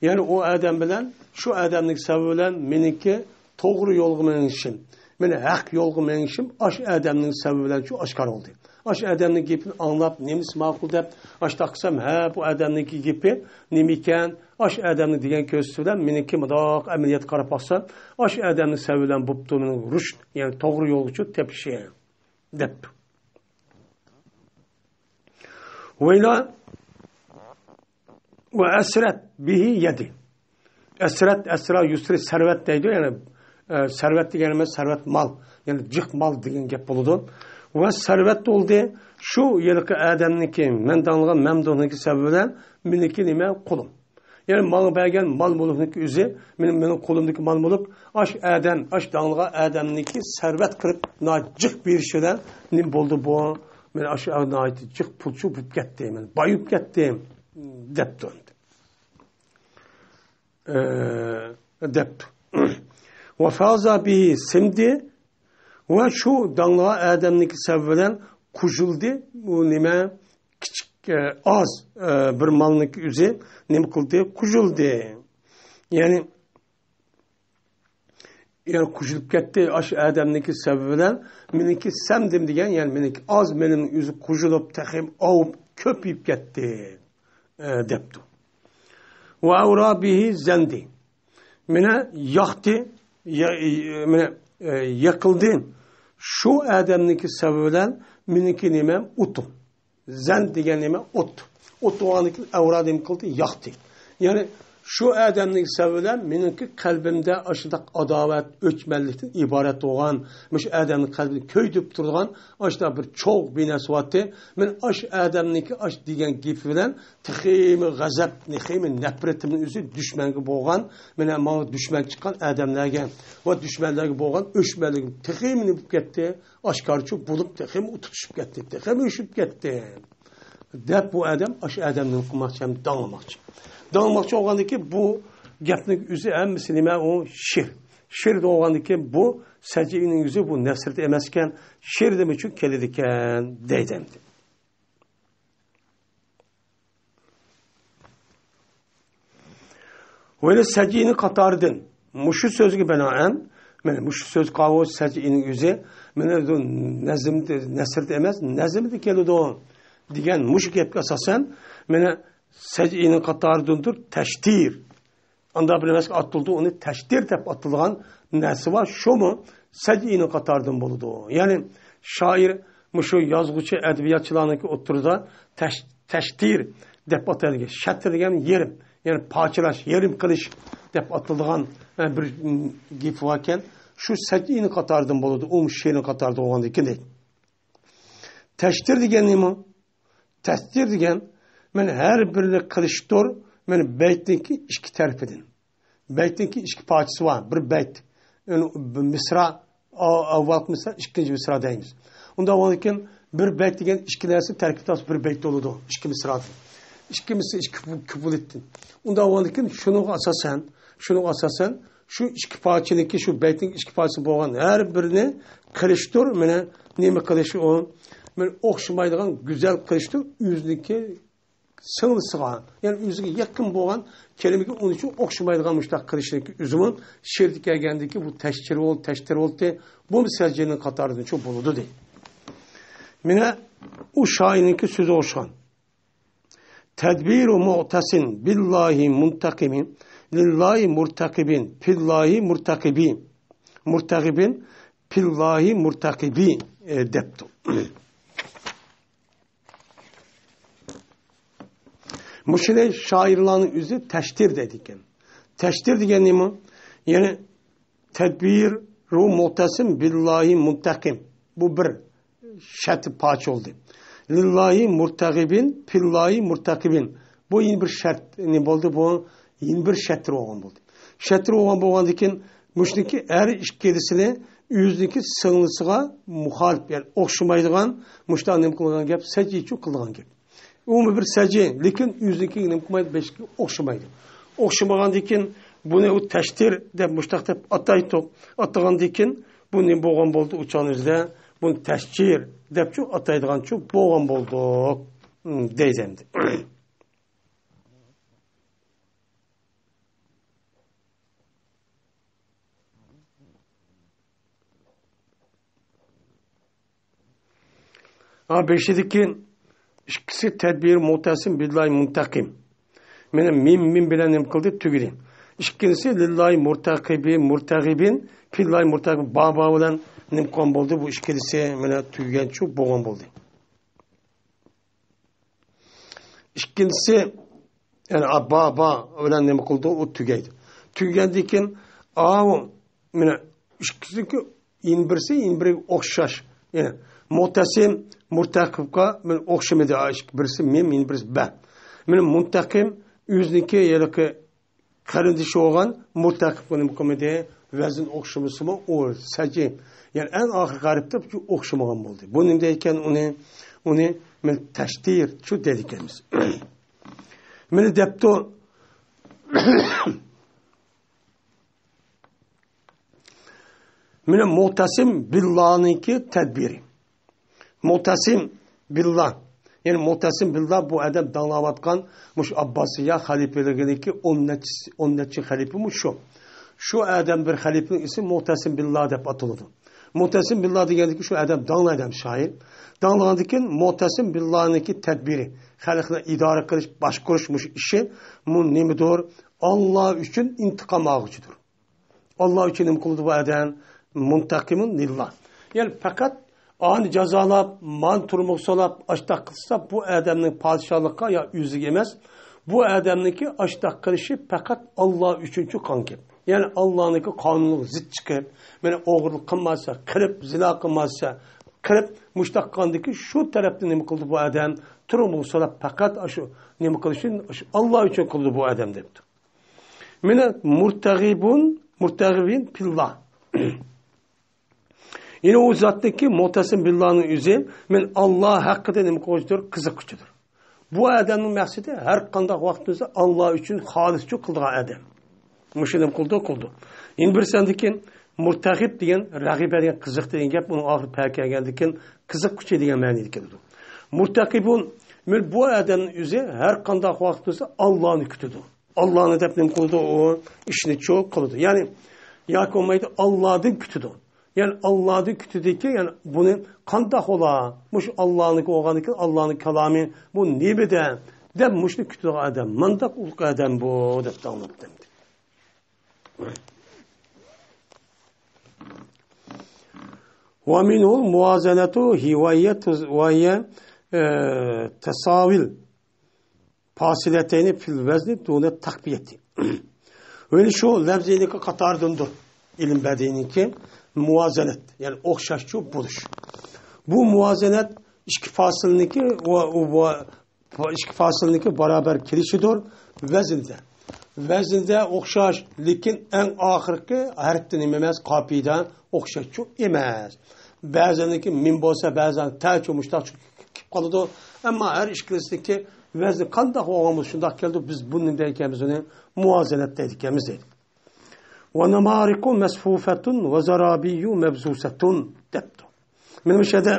يەنى ئۇ ئادەم بىلەن، شۇ ئادەمنىڭ سەۋەبى بىلەن مېنىڭكى توغرا يولغا مېڭىشىم، مېنى ھەق يولغا مېڭىشىم ئاش ئادەمنىڭ سەۋەبى بىلەن شۇ ئاشكارا بولدى. ئاش ئادەمنىڭ گېپىنى ئاڭلاپ، نېمىسى ماقۇل دەپ، ئاشتاق قىلسام، ھە، بۇ ئادەمنىڭكى گېپى نېمىكەن؟ ئاش ئادەمنىڭ دېگەن كۆرسىتىشى بىلەن مېنىڭكى مۇنداق ئەمەلىيەتكە قاراپ باقسام، ئاش ئادەمنىڭ سەۋەبى بىلەن بوپتۇ مېنىڭ رۇشد، يەنى توغرا يولغا چۈشۈپ تېپىشىم، دەپتۇ. ۋەيلا، ۋە ئەسرەت بىھى يەدى. ئەسرەت، ئەسرا، يۇسرى، سەرۋەت دەيدۇ. يەنى، ئە، سەرۋەت دېگەن ئەمەس، سەرۋەت مال. يەنى جىق مال دېگەن گەپ بولىدۇ. ۋە سەرۋەت بولدى. شۇ ھېلىقى ئادەمنىڭكى، مەن داڭلىغان مەمدۇھنىڭكى سەۋەبى بىلەن مېنىڭكى نېمە؟ قۇلۇم. يەنى ماڭا بەرگەن مال مۈلۈكنىڭكى ئۆزى، مېنىڭ، مېنىڭ قولۇمدىكى مال مۈلۈك، ئاش ئادەم، ئاش داڭلىغان ئادەمنىڭكى سەرۋەت قىلىپ، ناھايىتى جىق بېرىشى بىلەن نېمە بولدى بۇ؟ مېنى ئاش ناھايىتى جىق پۇلچۇ بولۇپ كەتتى، مەن باي بولۇپ كەتتىم، دەپتۇ. ئە، دەپتۇ. ۋە فازا بىھى سىمدى، ۋە شۇ داڭلىغان ئادەمنىڭكى سەۋەبى بىلەن قۇژۇلدى. بۇ نېمە؟ كىچىك، ئە، ئاز، ئە، بىر مالنىڭكى ئۆزى نېمە قىلدى؟ قۇژۇلدى. يەنى، يەنى قۇژۇلۇپ كەتتى. ئاشۇ ئادەمنىڭكى سەۋەبى بىلەن مېنىڭكى سەمدىم دېگەن، يەنى مېنىڭكى ئاز مېلىمنىڭ ئۆزى قۇژۇلۇپ، تېخىمۇ ئاۋۇپ، كۆپىيىپ كەتتى، ئە، دەپتۇ. ۋە ئەۋرا بىھى زەندى. مېنى ياقتى، يا-، مېنى، ئە، يېقىلدى. شۇ ئادەمنىڭكى سەۋەبى بىلەن مېنىڭكى نېمەم؟ ئوتۇم. زەن دېگەن نېمە؟ ئوت. ئوت بولغاندىن كېيىن ئەۋرا نېمە قىلدى؟ ياقتى. يەنى شۇ ئادەمنىڭ سەۋەبى بىلەن مېنىڭكى قەلبىمدە ئاشۇنداق ئاداۋەت، ئۆچمەنلىكتىن ئىبارەت بولغان، مۇشۇ ئادەمنىڭ قەلبىنى كۆيدۈرۈپ تۇرىدىغان ئاشۇنداق بىر چوغ بىر نەرسە بارتى. مەن ئاشۇ ئادەمنىڭكى ئاشۇ دېگەن گېپى بىلەن تېخىمۇ غەزەپ، تېخىمۇ نەپرىتىمنى ئۆزى دۈشمەنگە بولغان، مانا ماڭا دۈشمەن چىققان ئادەملەرگە ۋە دۈشمەنلەرگە بولغان ئۆچمەنلىكىم تېخىمۇ نېمە بولۇپ كەتتى؟ ئاشكارىچۇ بولۇپ، تېخىمۇ تۇتۇشۇپ كەتتى، تېخىمۇ ئۆچۈپ كەتتى، دەپ بۇ ئادەم ئاشۇ ئادەمنى قىلماقچى ھەم داڭلىماقچى. داڭلىماقچى بولغاندىن كېيىن بۇ گەپنىڭ ئۆزى ھەممىسى نېمە؟ ئۇ شېئىر. شېئىر بولغاندىن كېيىن بۇ سەجىينىڭ ئۆزى بۇ نەسرىدە ئەمەسكەن، شېئىردىمۇچۇ كېلىدىكەن دەيدۇ ئەمدى. ۋەلى سەجىينىڭ قاتارىدىن مۇشۇ سۆزگە بىنائەن، مانا مۇشۇ سۆز قاۋۇ سەجىينىڭ ئۆزى، مانا بۇ نەزم، نەسرىدە ئەمەس، نەزمدە كېلىدۇ دېگەن مۇشۇ گەپكە ئاساسەن، مانا سەجىينىڭ قاتارىدىندۇر تەشتىر. ئاندا بىر نېمەسكە ئاتىلىدۇ، ئۇنى تەشتىر دەپ ئاتىلىدىغان نەرسە بار، شۇمۇ سەجىينىڭ قاتارىدىن بولىدۇ. يەنى شائىر مۇشۇ يازغۇچى، ئەدەبىياتچىلارنىڭكى ئوتتۇرىدا تەش-، تەشتىر دەپ ئاتالغان، شەتر دېگەن يېرىم، يەنى پارچىلاش، يېرىم قىلىش دەپ ئاتىلىدىغان، ئە، بىر، م، گېپى باركەن، شۇ سەجىينىڭ قاتارىدىن بولىدۇ، ئۇ شېئىرنىڭ قاتارىدا بولغاندىن كېيىن دەيدۇ. تەشتىر دېگەن نېمە؟ تەشتىر دېگەن، مانا ھەر بىرىنى قىلىشتۇر، مانا بەيتنىڭكى ئىككى تەرىپىدىن. بەيتنىڭكى ئىككى پارچىسى بار، بىر بەيت. يەنى بىر مىسرا، ئا-، ئاۋۋالقى مىسرا، ئىككىنچى مىسرا دەيمىز. ئۇنداق بولغاندىكىن بىر بەيت دېگەن ئىككى نەرسە تەركىبتە بىر بەيت بولىدۇ، ئىككى مىسرادىن. ئىككى مىسرا، ئىككى كۇپلېتتىن. ئۇنداق بولغاندىكىن شۇنىڭغا ئاساسەن، شۇنىڭغا ئاساسەن شۇ ئىككى پارچىنىڭكى، شۇ بەيتنىڭ ئىككى پارچىسى بولغان ھەر بىرىنى قىلىشتۇر، مانا نېمە قىلىش ئۇ؟ مانا ئوخشىمايدىغان گۈزەل قىلىشتۇر، ئۆزىنىڭكى سىڭلىسىغا، يەنى ئۆزىگە يېقىن بولغان كەلىمىگە ئۇنىڭ ئۈچۈن ئوخشىمايدىغان مۇشۇنداق قىلىشنىڭكى ئۆزىمۇ شېئىردا كەلگەندىكى بۇ تەشتىر بول-، تەشتىر بولدى، بۇمۇ سەجىينىڭ قاتارىدىن شۇ بولىدۇ دەيدۇ. مانا ئۇ شائىرنىڭكى سۆزى ئوخشىغان. تەدبىرۇ مۇئتەسىم بىللاھى مۇنتەقىمى لىللاھى مۇرتەقىبىن پىللاھى مۇرتەقىبى مۇرتەقىبىن پىللاھى مۇرتەقىبى، ئە، دەپتۇ. مۇشۇنى شائىرلارنىڭ ئۆزى تەشتىر دەيدىكەن. تەشتىر دېگەن نېمە؟ يەنى تەدبىرۇ مۇئتەسىم بىللاھى مۇنتەقىم. بۇ بىر شەرتى پارچە بولدى. لىللاھى مۇرتەغىبىن، پىللاھى مۇرتەقىبىن. بۇ يەنە بىر شەرت، نېمە بولدى؟ بۇ يەنە بىر شەرتلىرى بولغان بولدى. شەرتلىرى بولغان، بولغاندىن كېيىن، مۇشۇنىڭكى ھەر ئىككىلىسىنى ئۆزىنىڭكى سىڭلىسىغا مۇخالىپ، يەنى ئوخشىمايدىغان، مۇشۇنداق نېمە قىلغان گەپ، سەجىچۇ قىلغان گەپ. ئۇمۇ بىر سەجى، لېكىن ئۆزىنىڭكىگە نېمە قىلمايدۇ، بەشكە ئوخشىمايدۇ. ئوخشىمىغاندىن كېيىن بۇنى ئۇ تەشتىر دەپ مۇشتاق دەپ ئاتايتتۇق. ئاتىغاندىن كېيىن بۇ نېمە بولغان بولدى؟ ئۇ چاغنىڭ ئۆزىدە بۇنى تەشجىر دەپچۇ ئاتايدىغانچۇ بولغان بولدۇق، دەيدۇ ئەمدى. ھا، بېشىدىكى ئىككىسى تەدبىر مۇتەسىم بىللاھى مۇنتەقىم. مانا مىم، مىم بىلەن نېمە قىلدى؟ تۈگىدى. ئىككىنچىسى لىللاھى مۇرتەقىبى، مۇرتەغىبىن، پىللاھى مۇرتەقىب، بابا بىلەن نېمە قىلغان بولدى؟ بۇ ئىككىلىسى مانا تۈگىگەنچۇ بولغان بولدى. ئىككىنچىسى، يەنى، ئا، با، با بىلەن نېمە قىلىدۇ؟ ئۇ تۈگەيدۇ. تۈگىگەندىن كېيىن، ئاۋۇ، مانا، ئىككىسىنىڭكى يەنە بىرسى، يەنە بىرىگە ئوخشاش. يەنى، مۇتەسىم، مۇرتەقىبقا مانا ئوخشىمىدى. ئا، ئىككى، بىرسى مىم، يەنە بىرسى بە. مانا، مۇنتەقىم ئۆزىنىڭكى ھېلىقى قېرىندىشى بولغان مۇرتەقىبقا نېمە قىلمىدى؟ ۋەزىن ئوخشىمىسىمۇ، ئۇ سەجى، يەنى ئەڭ ئاخىرقى ھەرپتە ئوخشىمىغان بولدى. بۇ نېمە دەيدىكەن؟ ئۇنى، ئۇنى مانا تەشتىر شۇ دەيدىكەنمىز. مانا دەپتۇ. مانا مۇتەسىم بىللانىڭكى تەدبىرى. مۇتەسىم بىللا. يەنى مۇتەسىم بىللا بۇ ئادەم داڭلاۋاتقان مۇشۇ ئابباسىيە خەلىپىلىكىنىڭكى ئون نەچچە، ئون نەچچە خەلىپە مۇشۇ. شۇ ئادەم بىر خەلىپىنىڭ ئىسمى مۇتەسىم بىللا دەپ ئاتىلىدۇ. مۇتەسىم بىللا دېگەندىكى شۇ ئادەم داڭلايدۇ ھەم شائىر. داڭلىغاندىن كېيىن مۇتەسىم بىللانىڭكى تەدبىرى، خەلقنى ئىدارە قىلىش، باشقۇرۇش مۇشۇ ئىشى، بۇ نېمىدۇر؟ ئاللا ئۈچۈن ئىنتىقام ئالغۇچىدۇر. ئاللا ئۈچۈن نېمە قىلىدۇ بۇ ئادەم؟ مۇنتەقىمۇن لىللا. يەنى پەقەت ئانى جازالاپ، مانى تۈرمىگە سولاپ، ئاشتاق قىلسا، بۇ ئادەمنىڭ پادىشاھلىققا يا ئۆزىگە ئەمەس، بۇ ئادەمنىڭكى ئاشتاق قىلىشى پەقەت ئاللا ئۈچۈنچۇ قىلغان گەپ. يەنى ئاللانىڭكى قانۇنىغا زىت چىقىپ، مانا ئوغرىلىق قىلماسا، قىرىپ، زىنا قىلماسا، قىرىپ، مۇشتاق قىلغاندىكى شۇ تەرەپتىن نېمە قىلدى بۇ ئادەم؟ تۈرمىگە سولاپ، پەقەت ئاشۇ نېمە قىلىشى، ئاشۇ ئاللا ئۈچۈن قىلدى بۇ ئادەم دەپتۇ. مانا مۇرتەغىبۇن، مۇرتەغىبىن پىللا. يەنى ئۇ زاتنىكى مۇتەسىم بىللانىڭ ئۆزى، مەن ئاللا ھەققىدە نېمە قىلغۇچىدۇر؟ قىزىققۇچىدۇر. بۇ ئادەمنىڭ مەقسىتى ھەر قانداق ۋاقىتتا ئاللا ئۈچۈن خالىسچۇ قىلىدىغان ئادەم. مۇشۇ نېمە قىلىدۇ؟ قىلىدۇ. يەنە بىرسى ئاندىن كېيىن مۇرتەغىب دېگەن، رەغىبە دېگەن قىزىق دېگەن گەپ، ئۇنىڭ ئاخىرى پە كەلگەندىن كېيىن قىزىققۇچى دېگەن مەنىگە كېلىدۇ. مۇرتەقىبۇن، مەن بۇ ئادەمنىڭ ئۆزى ھەر قانداق ۋاقىت بولسا ئاللانى كۈتىدۇ. ئاللانى دەپ نېمە قىلىدۇ؟ ئۇ ئىشنى چوق قىلىدۇ. يەنى، ياكى بولمايدۇ، ئاللادىن كۈتىدۇ. يەنى، ئاللادىن كۈتىدىكى، يەنى، بۇنى قانداق بولا؟ مۇشۇ ئاللانىڭكى بولغاندىكىن، ئاللانىڭ كالامى، بۇ نېمىدە؟ دەپ مۇشۇنى كۈتىدىغان ئادەم، مانداق ئۇلۇغ ئادەم بۇ، دەپ داڭلاپتۇ ئەمدى. ومنه الموازنة وهي تز-، وهي، ئە، تساوي الفاصلتين في الوزن دون التقبيح. يەنى شۇ لەۋزىنىڭكى قاتارىدىندۇر. ئىلىم بەدىئىنىڭكى مۇۋازەنەت، يەنى ئوخشاشچۇ بولۇش. بۇ مۇۋازەنەت ئىككى فاسىلنىڭكى ۋە، ۋە، ئىككى فاسىلنىڭكى باراۋەر كېلىشىدۇر ۋەزىندە. ۋەزىندە ئوخشاش، لېكىن ئەڭ ئاخىرقى ھەرپتە نېمە ئەمەس؟ قاپىيىدە ئوخشاشچۇ ئەمەس. بەزىنىڭكى مىم بولسا، بەزەن تەچۇ مۇشتاقچۇ كېلىپ قالىدۇ. ئەمما ھەر ئىككىلىسىدىكى ۋەزنى قانداق بولغان بولسا شۇنداق كېلىدۇ. بىز بۇنى نېمە دەيدىكەنمىز؟ ئۇنى مۇۋازىنەت دەيدىكەنمىز دەيدۇ. ونمارق مصفوفة وزرابي مبثوثة دەپتۇ. مانا مۇشۇ يەردە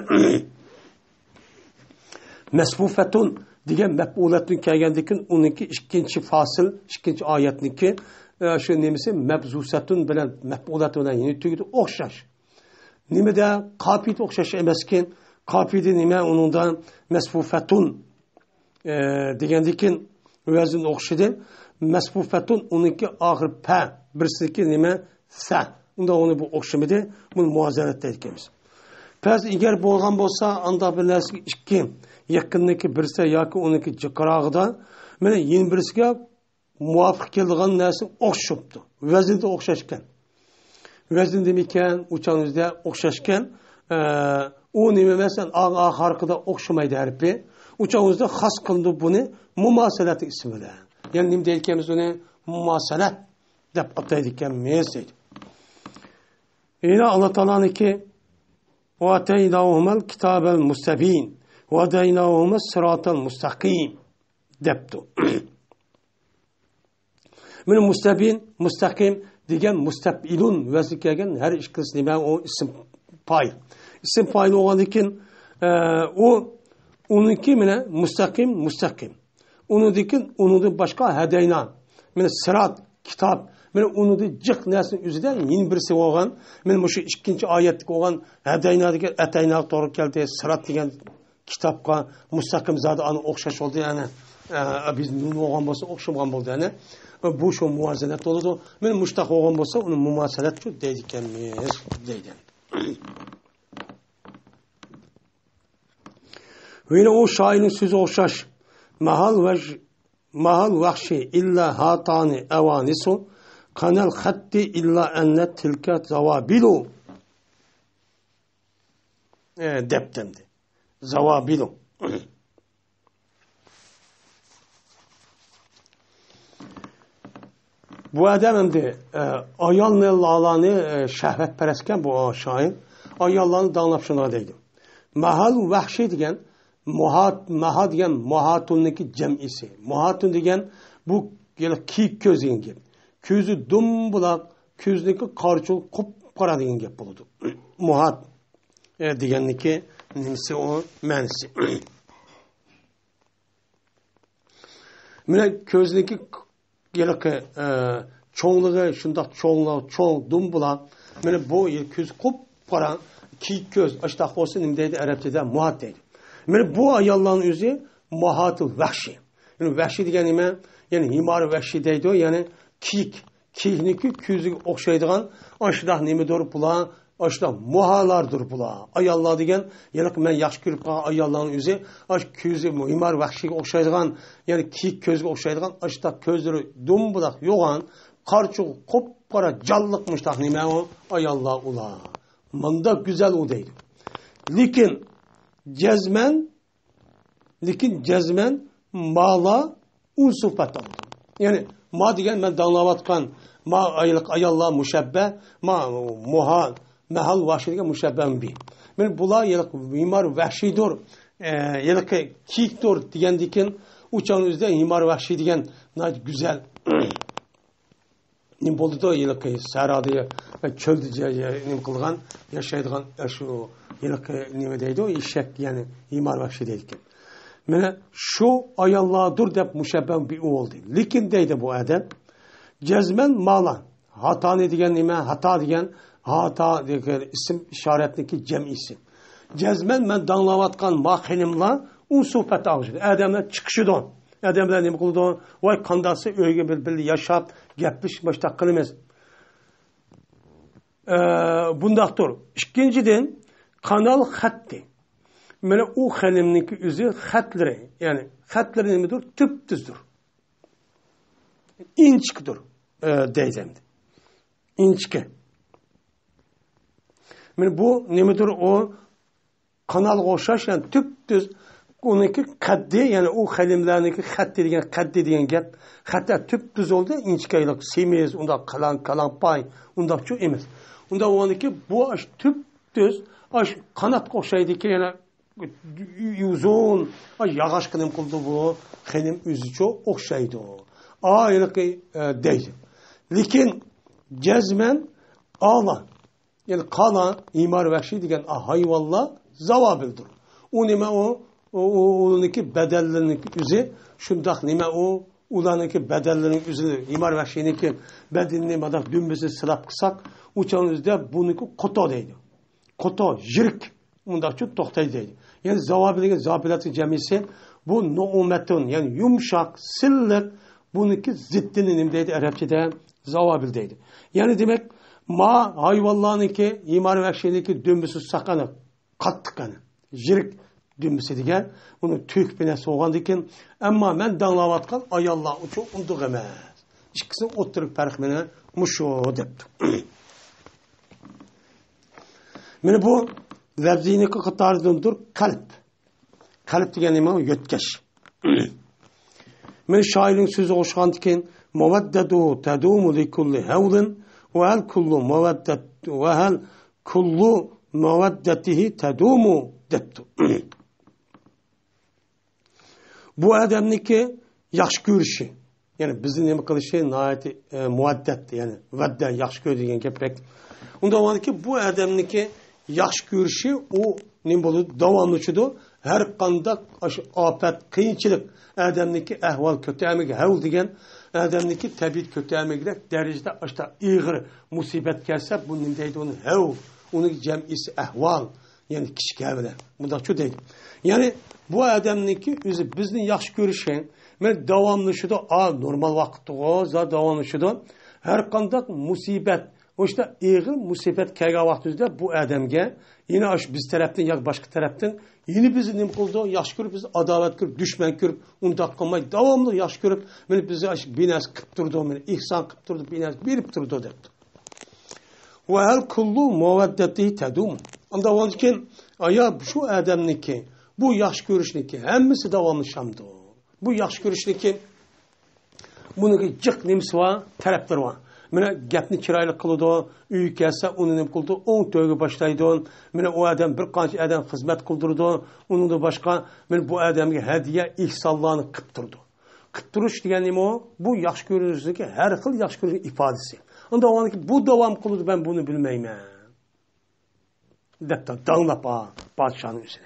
مەسفۇفەتۇن دېگەن مەپئۇلەتتىن كەلگەندىن كېيىن ئۇنىڭكى ئىككىنچى فاسىل، ئىككىنچى ئايەتنىڭكى، ئە، شۇ نېمىسى مەبزۇسەتۇن بىلەن مەپئۇلەت بىلەن يەنە تۈگىدى ئوخشاش. نېمىدە؟ قاپىيىدە ئوخشاش ئەمەسكەن. قاپىيىدە نېمە ئۇنىڭدا؟ مەسفۇفەتۇن. ئە، دېگەندىن كېيىن ۋەزىن ئوخشىدى. مەسفۇفەتۇن، ئۇنىڭكى ئاخىرى پە، بىرسىنىڭكى نېمە؟ سە. ئۇندا ئۇنى بۇ ئوخشىمىدى. بۇنى مۇۋازەنەت دەيدىكەنمىز. پەرز، ئەگەر بولغان بولسا، ئانداق بىر نەرسىگە ئىككى، يېقىننىڭكى بىرسى ياكى ئۇنىڭكى جىقراغىدا، مانا يەنە بىرسىگە مۇۋاپىق كېلىدىغان نەرسە ئوخشىشىپتۇ. ۋەزىندە ئوخشاشكەن. ۋەزىن دېمىكەن، ئۇچان ئۆزىدە ئوخشاشكەن. ئە، ئۇ نېمە مەسىلەن، ئاغ ئاخىرقىدا ئوخشىمايدۇ ھەرپى. ئۇ چاغ ئۆزىدە خاس قىلىنىدۇ بۇنى مۇماسىلەت ئىسمى بىلەن. يەنى نېمە دەيدىكەنمىز ئۇنى؟ مۇماسىلەت دەپ ئاتايدىكەنمىز دەيدۇ. يەنە ئاللا تائالانىڭكى، «ۋەئاتەيناھۇمەل كىتابەل مۇستەبىن، ۋەھەدەيناھۇمەس سىراتەل مۇستەقىم» دەپتۇ. مانا مۇستەبىن، مۇستەقىم دېگەن مۇستەپئىلۇن ۋەزنى كەلگەن ھەر ئىككىلىسى نېمە؟ ئۇ ئىسىم پائىل. ئىسىم پائىل بولغاندىن كېيىن، ئە، ئۇ، ئۇنىڭكى مانا مۇستەقىم، مۇستەقىم. ئۇنىڭدىن كېيىن، ئۇنىڭدىن باشقا ھەدەينا، مانا سىرات، كىتاب، مانا ئۇنىڭدىن جىق نەرسىنىڭ ئۆزىدە يەنە بىرسى بولغان، مانا مۇشۇ ئىككىنچى ئايەتتىكى بولغان ھەدەينا دېگەن ئەتەيناغا توغرا كەلدى، سىرات دېگەن كىتابقا مۇستەقىم زادى ئانا ئوخشاش بولدى، يەنى، ئە، بىز نۇن بولغان بولسا ئوخشىمىغان بولدى، يەنى بۇ شۇ مۇۋازىنەت بولىدۇ. مانا مۇشتاق بولغان بولسا ئۇنى مۇماسىلەت شۇ دەيدىكەنمىز دەيدۇ. يەنە ئۇ شائىرنىڭ سۆزى ئوخشاش. ماھال ۋەش-، ماھال ۋەخشى ئىللا ھاتانى ئەۋانىسۇ، قانال خەتتى ئىللا ئەننە تىلكە زاۋابىلۇ. ئە، دەپتەمدى. زاۋابىلۇ. بۇ ئادەم ئەمدى، ئە، ئاياللارنى، ئە، شەھۋەتپەرەسكەن بۇ شائىر. ئاياللارنى داڭلاپ شۇنداق دەيدۇ. ماھال ۋەھشىي دېگەن، مۇھات-، ماھا دېگەن مۇھاتۇننىڭكى جەمئىسى. مۇھاتۇن دېگەن بۇ يەنە كىيىك كۆز دېگەن گەپ. كۆزى دۇمبۇلاق، كۆزىنىڭكى قارىچۇل قۇپقارا دېگەن گەپ بولىدۇ. مۇھات، ئە، دېگەننىكى نېمىسى ئۇ مەنىسى. مانا كۆزنىڭكى ھېلىقى، ئە، چوڭلۇقى شۇنداق چوڭلۇق، چوڭ دۇمبۇلا. مانا بۇ كۆز قۇپقارا، كىيىك كۆز، ئاشتاق بولسا نېمە دەيدۇ ئەرەبچىدە؟ مۇھات دەيدۇ. مانا بۇ ئاياللارنىڭ ئۆزى مۇھاتۇل ۋەھشىي. يەنى ۋەھشىي دېگەن نېمە؟ يەنى ھىمار ۋەھشىي دەيدۇ، يەنى كىيىك. كىيىكنىڭكى كۆزىگە ئوخشايدىغان ئاشۇنداق نېمىدۇر بۇلار، ئاشۇنداق مۇھالاردۇر بۇلار. ئاياللار دېگەن، ھېلىقى مەن ياخشى كۆرۈپ قالغان ئاياللارنىڭ ئۆزى ئاشۇ كۆزى ھىمار ۋەھشىيگە ئوخشايدىغان، يەنى كىيىك كۆزىگە ئوخشايدىغان، ئاشۇنداق كۆزلىرى دۇمبۇلاق يوغان، قارىچۇق قۇپقارا جانلىق مۇشتاق نېمە ئۇ؟ ئاياللار ئۇلار. مۇنداق گۈزەل ئۇ دەيدۇ. لېكىن جەزمەن لېكىن جەزمەن مالا ئۇنسۇ پەت ئالىدۇ. يەنى ما دېگەن مەن داڭلاۋاتقان ما ئايلىق ئاياللار مۇشەببە، ما مۇھا، مەھال ۋەھشىي دېگەن مۇشەببە بى. مانا بۇلار ھېلىقى ھىمار ۋەھشىيدۇر، ئە، ھېلىقى كىيىكتۇر دېگەندىكىن ئۇ چاغنىڭ ئۆزىدە ھىمار ۋەھشىي دېگەن ناھايىتى گۈزەل. نېمە بولدىدۇ؟ ھېلىقى سەھرادا، چۆلدە جا-، جا-، نېمە قىلغان، ياشايدىغان، ئە، شۇ ھېلىقى نېمە دەيدۇ؟ ئېشەك، يەنى ھىمار ۋەھشىي دەيدىكەن. مانا شۇ ئاياللاردۇر دەپ مۇشەببە بى ئۇ بولدى. لېكىن دەيدۇ بۇ ئادەم، جەزمەن مالا، ھاتانى دېگەن نېمە؟ ھاتا دېگەن، ھاتا دېگەن ئىسىم ئىشارەتنىڭكى جەمئىسى. جەزمەن مەن داڭلاۋاتقان ما خېنىملار ئۇنسۇ پەت ئاغىشىدۇ. ئادەملەر چىقىشىدۇ. ئادەملەر نېمە قىلىدۇ؟ ۋاي، قانداقسى ئۆيگە بىر، بىللە ياشاپ، گەپلىشىپ، مۇشتاق قىلىمىز. ئە، بۇنداقتۇر. ئىككىنچىدىن، قانال خەتتى. مانا ئۇ خېنىمنىڭكى ئۆزى خەتلىرى، يەنى خەتلىرى نېمىدۇر؟ تۈپتۈزدۇر. ئىنچىكىدۇر، ئە، دەيدۇ ئەمدى. ئىنچىكە. مانا بۇ نېمىدۇر؟ ئۇ قانالغا ئوخشاش، يەنى تۈپتۈز. ئۇنىڭكى قەددى، يەنى ئۇ خېنىملەرنىڭكى خەتتى دېگەن، قەددى دېگەن گەپ. خەتلەر تۈپتۈز بولدى، ئىنچىكە، سېمىز، ئۇنداق قالاڭ-، قالاڭپاي، ئۇنداقچۇ ئەمەس. ئۇنداق بولغاندىكىن بۇ ئاش تۈپتۈز، ئاش قاناتقا ئوخشايدىكەن، يەنە ئۇزۇن، ئاش ياغاچقا نېمە قىلىدۇ بۇ؟ خېنىم ئۆزىچۇ ئوخشايدۇ. ئا، ھېلىقى، ئە، دەيدۇ. لېكىن جەزمەن ئالا. يەنى قالا، ھىمار ۋەھشىي دېگەن ھايۋانلار زاۋابىلدۇر. ئۇ نېمە ئۇ؟ ئۇ، ئۇ، ئۇنىڭكى بەدەنلىرىنىڭكى ئۆزى شۇنداق نېمە ئۇ؟ ئۇلارنىڭكى بەدەنلىرىنىڭ ئۆزى، ھىمار ۋەھشىينىڭكى بەدىنىنى ماداق دۈمبىسىنى سىلاپ قىلساق، ئۇ چاغنىڭ ئۆزىدە بۇنىڭكى قوتو دەيدۇ. قوتو، يىرىك، مۇنداقچۇ توختايدۇ دەيدۇ. يەنى زاۋابىل دېگەن زابىلاتنىڭ جەمئىسى، بۇ نۇئۇمەتۇن، يەنى يۇمشاق، سىللىق، بۇنىڭكى زىددىنى نېمە دەيدۇ ئەرەبچىدە؟ زاۋابىل دەيدۇ. يەنى دېمەك، ما ھايۋانلارنىڭكى، ھىمار ۋەھشىينىڭكى دۈمبىسى ساقانى قاتتىق قېنى، يىرىك دۈمبىسى دېگەن، ئۇنىڭ تۈك بىنەسى بولغاندىكىن، ئەمما مەن داڭلاۋاتقان ئاياللار ئۇچۇ ئۇنداق ئەمەس. ئىككىسىنىڭ ئوتتۇرا پەرقى مانا مۇشۇ دەپتۇ. مانا بۇ لەپزىنىڭكى قاتارىدىندۇر قەلب. قەلب دېگەن نېمە؟ يۆتكەش. مەن شائىرنىڭ سۆزىگە ئوخشىغاندىكىن، مەۋەددەتۇ تەدۇمۇ لىكۇللى ھەۋلىن، ۋەھەل كۇللۇ مەۋەددەت، ۋەھەل كۇللۇ مەۋەددەتىھى تەدۇمۇ دەپتۇ. بۇ ئادەمنىڭكى ياخشى كۆرۈشى، يەنى بىزنى نېمە قىلىشى ناھايىتى، ئە، مۇۋەددەت، يەنى ۋەددە، ياخشى كۆرىدىغان گەپرەك. ئۇنداق بولغاندىكىن، بۇ ئادەمنىڭكى ياخشى كۆرۈشى، ئۇ نېمە بولىدۇ؟ داۋاملىشىدۇ. ھەر قانداق ئاشۇ ئاپەت، قىيىنچىلىق، ئادەمنىڭكى ئەھۋال كۆتەرمىگە، ھەۋل دېگەن ئادەمنىڭكى تەبىئىتى كۆتەرمىگىدەك دەرىجىدە ئاشۇنداق ئېغىر مۇسىبەت كەلسە، بۇ نېمە دەيدۇ؟ ئۇنى ھەۋل، ئۇنىڭ جەمئىيسى ئەھۋال. يەنى كىچىك ھەۋلە. مۇنداقچۇ دەيدۇ. يەنى بۇ ئادەمنىڭكى ئۆزى بىزنى ياخشى كۆرۈشى، مەن داۋاملىشىدۇ. ئا، نورمال ۋاقىتتىغۇ، زا داۋاملىشىدۇ. ھەر قانداق مۇسىبەت، ئوشتا ئېغىر مۇسىبەت كەلگەن ۋاقتىمىزدا بۇ ئادەمگە، يەنە ئاشۇ بىز تەرەپتىن ياكى باشقا تەرەپتىن، يەنە بىزنى نېمە قىلىدۇ؟ ياخشى كۆرۈپ، بىز ئاداۋەت كۆرۈپ، دۈشمەن كۆرۈپ، ئۇنداق قىلماي، داۋاملىق ياخشى كۆرۈپ، مەن بىزگە ئاشۇ بىر نەرسە قىلىپ تۇرىدۇ، مەن ئېھسان قىلىپ تۇرىدۇ، بىر نەرسە بېرىپ تۇرىدۇ دەپتۇ. ۋەھەل كۇللۇ مەۋەددەتى تەدۇم. ئاندىن كېيىن، ئايا شۇ ئادەمنىڭكى، بۇ ياخشى كۆرۈشنىڭكى ھەممىسى داۋاملىشامدۇ؟ بۇ ياخشى كۆرۈشنىڭكى، بۇنىڭكى جىق نېمىسى بار؟ تەرەپلىرى بار. مانا گەپنى چىرايلىق قىلىدۇ، ئۆيگە كەلسە ئۇنى نېمە قىلىدۇ؟ ئوڭ تۆگە باشلايدۇ. مانا ئۇ ئادەم بىر قانچە ئادەم خىزمەت قىلدۇرىدۇ. ئۇنىڭدىن باشقا، مانا بۇ ئادەمگە ھەدىيە، ئېھسانلارنى قىلىپ تۇرىدۇ. قىپ تۇرۇش دېگەن نېمە ئۇ؟ بۇ ياخشى كۆرۈشنىڭكى، ھەر خىل ياخشى كۆرۈشنىڭ ئىپادىسى. ئۇنداق بولغاندىكىن بۇ داۋام قىلىدۇ، مەن بۇنى بىلمەيمەن. دەپتۇ، داڭلاپ، ئا، پادىشاھنىڭ ئۆزى.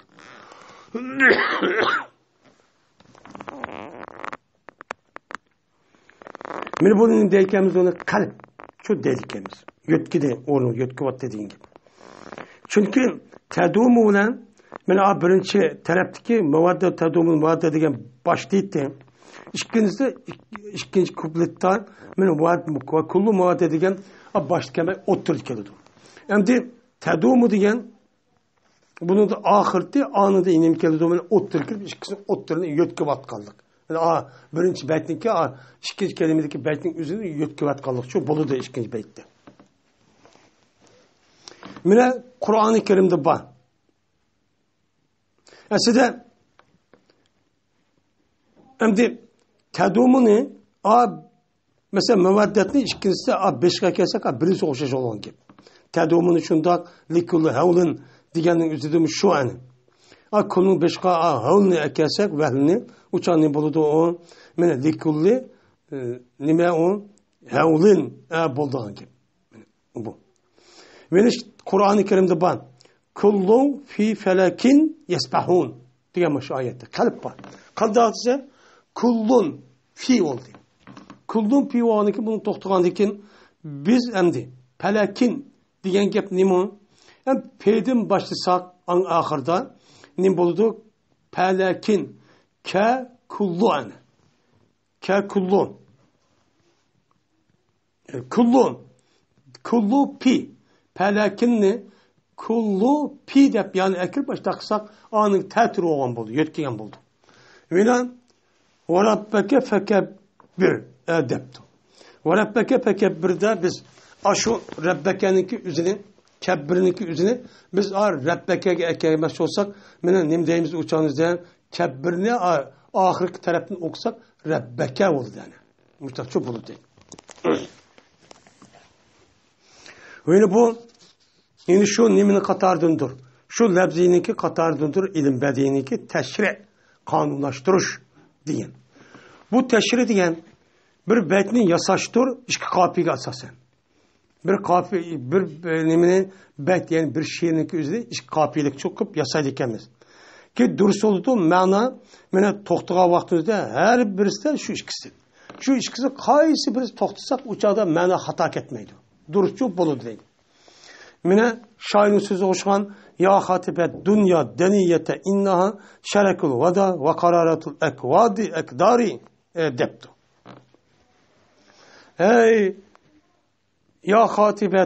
مانا بۇنى دەيدىكەنمىز، ئۇنى قەلب شۇ دەيدىكەنمىز. يۆتكىدى، ئورنىغا يۆتكىۋاتتى دېگەن گەپ. چۈنكى تەدۇمۇ بىلەن، مانا بىرىنچى تەرەپتىكى مەۋەددە تەدۇمۇ مەۋەددە دېگەن باشتا ئېيتتى. ئىككىنچىسى، ئىك-، ئىككىنچى كۇپلېتتا، مانا ۋەد-، كۇللۇ مەۋەددە دېگەن باشتا كەلمەي ئوتتۇرىدا كېلىدۇ. ئەمدى تەدۇمۇ دېگەن بۇنىڭدا ئاخىرىتى ئانىدا نېمە كېلىدۇ؟ مانا ئوتتۇرىغا كىرىپ، ئىككىسىنى ئوتتۇرىنى يۆتكىۋاتقانلىق. يەنى، ئا، بىرىنچى بەيتنىڭكى، ئا، ئىككىنچى كەلىمىدىكى بەيتنىڭ ئۆزىنى يۆتكىۋاتقانلىق شۇ بولىدۇ ئىككىنچى بەيتتە. مانا قۇرئانى كەرىمدە بار. ئەسلىدە ئەمدى تەدۇمۇنى، ئا، مەسىلەن، مەۋەددەتنى ئىككىنچىسى، ئا، بېشىغا كەلسەك، ئا، بىرىنچىسى ئوخشاش بولغان گەپ. تەدۇمۇنى شۇنداق، لىكۇللى ھەۋلىن دېگەننىڭ ئۆزىدىمۇ شۇ ئەنە. ئا، كۇلنىڭ بېشىغا، ئا، ھەۋلنى ئەكەلسەك، ۋەھلنى، ئۇچانى بولىدۇ ئۇ. مانا لىكۇللى، ئە، نېمە ئۇ؟ ھەۋلىن، ئا، بولىدىغان گەپ. بۇ. مانا قۇرئانى كەرىمدە بار. كُلٌّ فِي فَلَكٍ يَسْبَحُونَ دېگەن مۇشۇ ئايەتتە. قەلب بار. قانداق دېسە، كُلٌّ فِي بولدى. كُلٌّ فِي بولغاندىن كېيىن، بۇنى توختىغاندىن كېيىن، بىز ئەمدى پەلەكىن دېگەن گەپ نېمە؟ ھەم پېدىن باشلىساق، ئەڭ ئاخىرىدا نېمە بولىدۇ؟ پەلەكىن. كە كُلُّ ئەنە. كە كُلُّ. كۇلۇ، كۇلۇ پى. پەلەكىننى كۇلۇ پى دەپ يەنە ئەكىرىپ، ئاشۇنداق قىلساق، ئانىڭ تەتۈرى بولغان بولدى، يۆتكىگەن بولدى. مانا، ۋەرەببەكە فەكەببىر، ئە، دەپتۇ. ۋەرەببەكە فەكەببىردە بىز ئاشۇ رەببەكەنىڭكى ئۆزىنى، كەببىرنىڭكى ئۆزىنى بىز، ئا، رەببەكەگە ئەكەلمەكچى بولساق، مانا نېمە دەيمىز ئۇ چاغدا؟ كەببىرنى، ئا، ئاخىرقى تەرەپتىن ئوقۇساق، رەببەكە بولىدۇ يەنى. مۇشۇنداقچۇ بولىدۇ. يەنى بۇ، يەنى شۇ نېمىنىڭ قاتارىدىندۇر؟ شۇ لەپزىنىڭكى قاتارىدىندۇر، ئىلىم بەدىئىنىڭكى تەشرىئ، قانۇنلاشتۇرۇش دېگەن. بۇ تەشرىئ دېگەن بىر بەيتنى ياساشتۇر، ئىككى قاپىيەگە ئاساسەن. بىر قاپىيە، بىر، بىر نېمىنى، بەيت، يەنى بىر شېئىرنىڭكى ئۆزىنى ئىككى قاپىيەلىك چوقۇپ ياسايدىكەنمىز. كېيىن دۇرۇس بولىدۇ، مەنا، مانا توختىغان ۋاقتىمىزدا ھەر بىرسىدە شۇ ئىككىسى. شۇ ئىككىسى قايسى بىرسى توختىساق، ئۇ چاغدا مەنا خاتا كەتمەيدۇ. دۇرۇسچۇ بولىدۇ دەيدۇ. مانا شائىرنىڭ سۆزىگە ئوخشىغان، يا خاتبە دۇنيا دەنىيەتە ئىنناھا شەرەكۇل ۋادا ۋە قاراراتۇل ئەكۋادى ئەكدارى، ئە، دەپتۇ. ھەي، يا خاتبە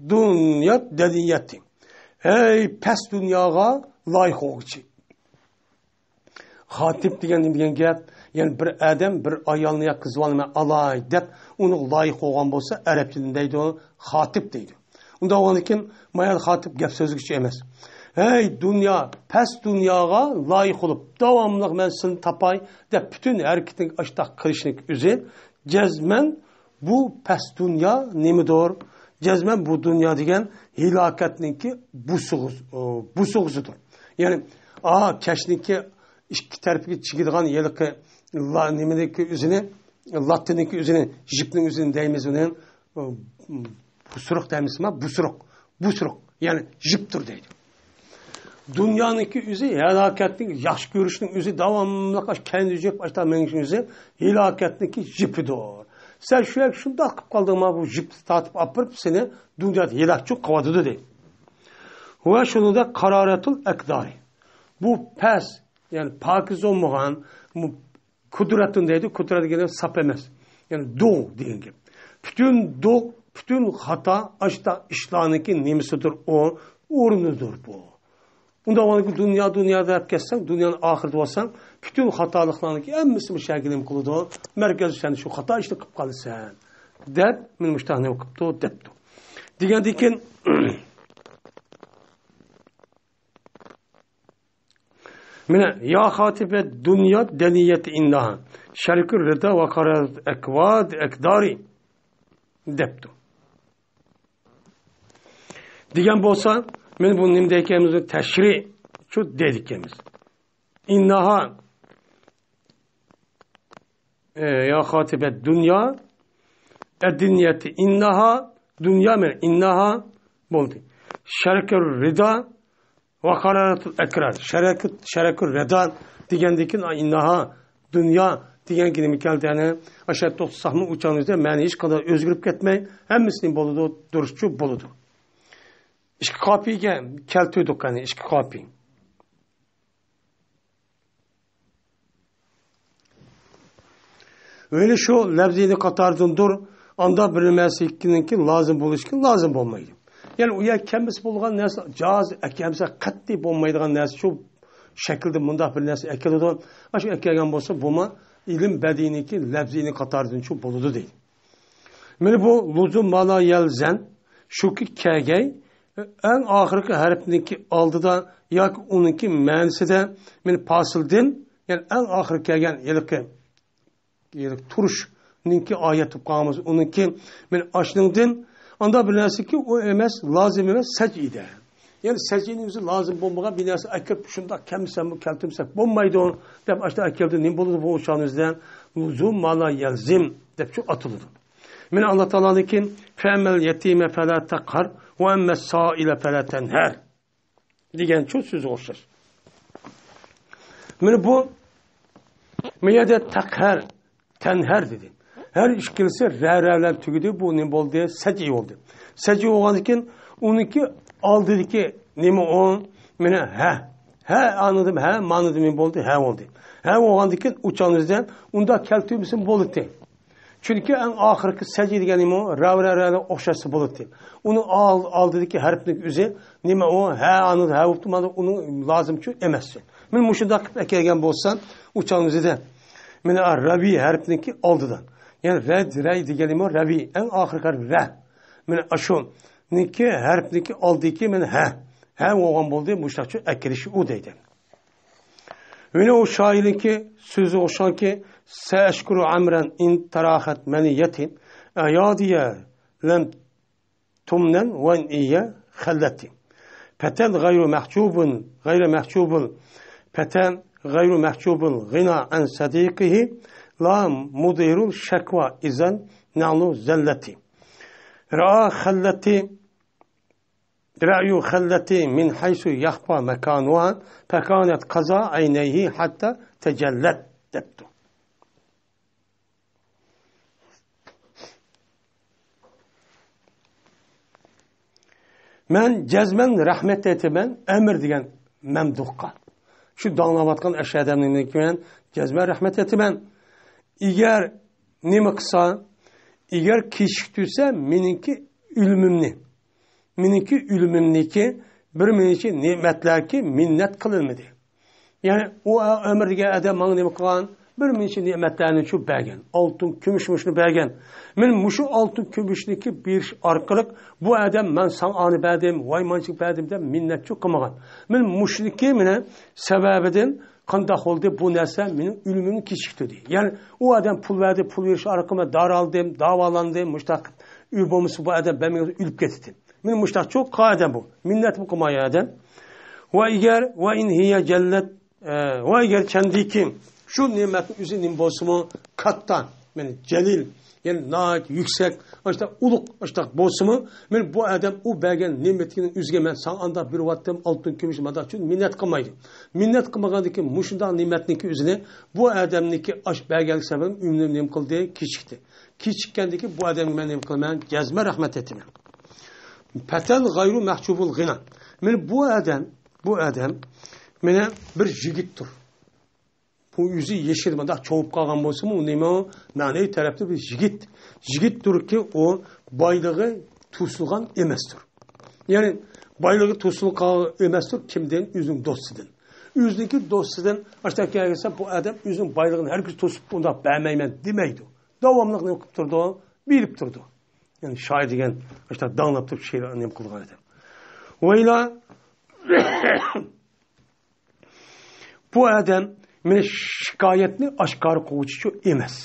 دۇنيا دەنىيەتى. ھەي، پەس دۇنياغا لايىق بولغۇچى. خاتىب دېگەن نېمە دېگەن گەپ؟ يەنى بىر ئادەم بىر ئايالنى يا قىز بالىنى مەن ئالاي دەپ، ئۇنىڭغا لايىق بولغان بولسا، ئەرەبچىدە نېمە دەيدۇ؟ خاتىب دەيدۇ. ئۇنداق بولغاندىكىن، مايان خاتىب گەپ سۆزلىگۈچى ئەمەس. ھەي دۇنيا، پەس دۇنياغا لايىق بولۇپ، داۋاملىق مەن سېنى تاپاي دەپ پۈتۈن ھەرىكىتىنى ئاشتاق قىلىشنىڭ ئۆزى جەزمەن بۇ پەس دۇنيا نېمىدۇر؟ جەزمەن بۇ دۇنيا دېگەن ھېلاكەتنىڭكى بوسۇغىسى-، بوسۇغىسىدۇر. يەنى، ئا، كەشنىڭكى ئىككى تەرىپىگە چىگىدىغان ھېلىقى لا-، نېمىنىڭكى ئۆزىنى، لاتتىنىڭكى ئۆزىنى، جىپنىڭ ئۆزىنى دەيمىز ئۇنى. بۇسرۇق دەيمىزما؟ بۇسرۇق. بۇسرۇق. يەنى جىپتۇر دەيدۇ. دۇنيانىڭكى ئۆزى ھالاكەتنىڭ، ياخشى كۆرۈشنىڭ ئۆزى، داۋاملىق ئاش كەينىدە يۈرۈپ ئاشتا مېڭىشنىڭ ئۆزى ھالاكەتنىڭكى جىپىدۇر. سەن شۇ يەرگە شۇنداق قىلىپ قالدىڭما، بۇ جىپنى تارتىپ ئاپىرىپ سېنى دۇنيادا ھېلاكچۇ قىلىۋاتىدۇ دەيدۇ. ۋە شۇنىڭدا قارارەتۇل ئەقدارى. بۇ پەس، يەنى پاكىز بولمىغان، قۇدرەتۇن دەيدۇ، قۇدرەت دېگەن ساپ ئەمەس. يەنى دوغ دېگەن گەپ. پۈتۈن دوغ، پۈتۈن خاتا، ئاشتا ئىشلارنىڭكى نېمىسىدۇر ئۇ، ئورنىدۇر بۇ. ئۇنداق بولغاندىكىن دۇنيا، دۇنيا دەپ كەتسەڭ، دۇنيانىڭ ئاخىرىدا بولساڭ، پۈتۈن خاتالىقلارنىڭكى ھەممىسى مۇشۇ يەرگە نېمە قىلىدۇ؟ مەركەزدە سەن شۇ خاتا ئىشنى قىلىپ قالىسەن، دەپ مېنى مۇشۇنداق نېمە قىپتۇ، دەپتۇ. دېگەندىن كېيىن، مانا، يا خاتب الدنيا دنية إنها شرك الرضا وقرارة الأكواد أقداري دەپتۇ. دېگەن بولسا، مانا بۇ نېمە دەيدىكەنمىز؟ تەشرىئچۇ دەيدىكەنمىز. إنها، ئە، يا خاتب الدنيا، الدنية إنها، دۇنيا مانا إنها بولدى. شرك الرضا ۋە قارارەتۇل ئەقدار. شەرەكۇ-، شەرەكۇر رەدا دېگەندىن كېيىن، ئىنناھا دۇنيا دېگەن نېمە كەلدى؟ يەنى ئاشۇ توختىساقمۇ ئۇچانىزدا مەنى ھېچقانداق ئۆزگىرىپ كەتمەي، ھەممىسى نېمە بولىدۇ؟ دۇرۇسچۇ بولىدۇ. ئىككى قاپىيەگە كەلتۈردۇق، يەنى ئىككى قاپىيە. ۋەلى شۇ لەۋزىنى قاتارىدىندۇر، ئاندا بىر نېمىسىنىڭكى لازىم بولۇشى لازىم بولمايدۇ. يەنى ئۇ يەر كەلمىسە بولغان نەرسە، جاز ئەكەلمىسە قەتئىي بولمايدىغان نەرسە شۇ شەكىلدە مۇنداق بىر نەرسە ئەكېلىدۇ. ئاشۇ ئەكەلگەن بولسا، بۇمۇ ئىلىم بەدىئىنىڭكى لەۋزىنى قاتارىدىن شۇ بولىدۇ دەيدۇ. مانا بۇ لۇزۇم مانا يەلزەم، شۇكى كەلگەي، ئەڭ ئاخىرقى ھەرپنىڭكى ئالدىدا ياكى ئۇنىڭكى مەنىسىدە، مانا پاسىلدىن، يەنى ئەڭ ئاخىرى كەلگەن ھېلىقى، ھېلىقى تۇرۇشنىڭكى ئايەت بولۇپ قالغان بولسا، ئۇنىڭكى مانا ئاشۇنىڭدىن ئاندا بىر نەرسىكى، ئۇ ئەمەس، لازىم ئەمەس، سەجئىدە. يەنى سەجئىنىڭ ئۆزى لازىم بولمىغان بىر نەرسە ئەكىرىپ، شۇنداق كەلمىسەممۇ كەلتۈرمىسەك بولمايدۇ، دەپ ئاشۇنداق ئەكەلدى. نېمە بولىدۇ بۇ ئۇچانىڭىزدا؟ لۇزۇم مانا يەلزىم دەپ شۇ ئاتىلىدۇ. مانا ئاللا تائالانىڭكى، فەمەل يەتىمە فەلا تەقھەر، ۋە ئەممەس سائىلە فەلا تەنھەر دېگەن شۇ سۆزىگە ئوخشاش. مانا بۇ، بۇ يەردە تەقھەر، تەنھەر دېدى. ھەر ئىككىلىسى رە، رە بىلەن تۈگىدى. بۇ نېمە بولدى؟ سەجئى بولدى. سەجئى بولغاندىن كېيىن ئۇنىڭكى ئالدىدىكى نېمە ئۇ؟ مانا ھە. ھە ئانىدىم، ھە مانىدىم نېمە بولدى؟ ھە بولدى. ھە بولغاندىن كېيىن ئۇچانىزدا ئۇنداق كەلتۈرمىسىمۇ بولاتتى. چۈنكى ئەڭ ئاخىرقى سەجدە دېگەن نېمە ئۇ؟ رەۋ، رەۋ، رەۋ ئوخشاشسا بولاتتى. ئۇنىڭ ئال-، ئالدىدىكى ھەرپنىڭ ئۆزى نېمە ئۇ؟ ھە، ئانىدا ھە بوپتۇ، مانا ئۇنىڭ لازىمچۇ ئەمەس. مانا مۇشۇنداق قىلىپ ئەكەلگەن بولسا، ئۇچانىزدا مانا رەۋى ھەرپنىڭكى ئالدىدا. يەنى رەد، رەي دېگەن نېمە ئۇ؟ رەۋى، ئەڭ ئاخىرقى رە. مانا ئاشۇنىڭكى ھەرپنىڭكى ئالدىدىكى مانا ھە. ھە بولغان بولدى، مۇشۇنداقچۇ ئەكېلىشى ئۇ دەيدۇ. يەنە ئۇ شائىرنىڭكى سۆزى ئوخشىغانكى، سەئەشكۇرۇ ئەمرەن ئىن تەراخەت مەنىيەتى، ئەيادىيە لەم تۇمنەن ۋەن ئىيە خەللەتى. پەتەن غەيرۇ مەھجۇبۇن، غەيرۇ مەھجۇبۇل، پەتەن غەيرۇ مەھجۇبۇل غىنا ئەن سەدىقىھى، لا مۇدىرۇل شەكۋا ئىزەن نەلۇ زەللەتى. رەئا خەللەتى رەئيۇ خەللەتى مىن ھەيسۇ يەخپا مەكانۇھا، پەكانەت قازا ئەينەيھى ھەتتا تەجەللەت دەپتۇ. مەن جەزمەن رەھمەت ئېيتىمەن ئەمىر دېگەن مەمدۇھقا. شۇ داڭلاۋاتقان ئەشۇ ئادەمنىڭكى مەن جەزمەن رەھمەت ئېيتىمەن. ئەگەر نېمە قىلسا، ئەگەر كېچىكتۈرسە مېنىڭكى ئۆلۈمۈمنى، مېنىڭكى ئۆلۈمۈمنىكى بىر مېنىڭچە نېمەتلەركى مىننەت قىلىنمىدى. يەنى ئۇ ئەمىر دېگەن ئادەم ماڭا نېمە قىلغان؟ بىر مۇنچە نېمەتلەرنى شۇ بەرگەن. ئالتۇن، كۈمۈش مۇشۇنى بەرگەن. مانا مۇشۇ ئالتۇن، كۈمۈشنىكى بېرىش ئارقىلىق بۇ ئادەم، مەن ساڭا ئانى بەردىم، ۋاي مانچىلىك بەردىم دەپ مىننەتچى قىلمىغان. مانا مۇشۇنىكى، مانا، سەۋەبىدىن قانداق بولدى؟ بۇ نەرسە مېنىڭ ئۆلۈمۈمنى كېچىكتۈردى. يەنى ئۇ ئادەم پۇل بەردى، پۇل بېرىش ئارقىلىق مەن دارا ئالدىم، داۋالاندىم، مۇشتاق ئۆي بولمىسا بۇ ئادەم بەرمىگەن ئۆلۈپ كېتەتتى. مانا مۇشتاق چوققا ئادەم بۇ. مىننەتمۇ قىلمايدۇ ئادەم. ۋە ئەگەر، ۋە ئىن ھىيە جەللەت، ئە، ۋە ئەگەر چەندىكى شۇ نېمەتنىڭ ئۆزى نېمە بولسىمۇ، كاتتا، يەنى جەلىل، يەنى ناھايىتى يۈكسەك، ئاشتا ئۇلۇغ، ئاشتا بولسىمۇ، مانا بۇ ئادەم ئۇ بەرگەن نېمەتنىڭ ئۆزىگە مەن ساڭا ئانداق بېرىۋاتتىم، ئالتۇن، كۈمۈش، مانداق، شۇ مىننەت قىلمايدۇ. مىننەت قىلمىغاندىكىن مۇشۇنداق نېمەتنىڭكى ئۆزىنى بۇ ئادەمنىڭكى ئاش بەرگەنلىك سەۋەبىدىن ئۆمرۈم نېمە قىلدى؟ كېچىكتى. كېچىككەندىكىن بۇ ئادەمگە مەن نېمە قىلىمەن؟ جەزمەن رەھمەت ئېيتىمەن. پەتەن غەيرۇ مەھجۇبۇل غىنا. مانا بۇ ئادەم، بۇ ئادەم مانا بىر يىگىتتۇر. بۇ ئۆزى يېشى مۇنداق چوڭىيىپ قالغان بولسىمۇ، ئۇ نېمە، مەنىۋى تەرەپتە بىر يىگىت. يىگىتتۇركى، ئۇ بايلىقى توسۇلغان ئەمەستۇر. يەنى بايلىقى توسۇلغان ئەمەستۇر، كىمدىن؟ ئۆزىنىڭ دوستىدىن. ئۆزىنىڭكى دوستىدىن ئاشتاق كەلگەنسە، بۇ ئادەم ئۆزىنىڭ بايلىقىنى ھەرگىز توسۇپ ئۇنداق بەرمەيمەن دېمەيدۇ. داۋاملىق نېمە قىلىپ تۇرىدۇ؟ بېرىپ تۇرىدۇ. يەنى شائىر دېگەن ئاشتاق داڭلاپ تۇرۇپ شېئىر نېمە قىلغان ئادەم. ۋەيلا، بۇ ئادەم مانا شىكايەتنى ئاشكارا قىلغۇچىچۇ ئەمەس.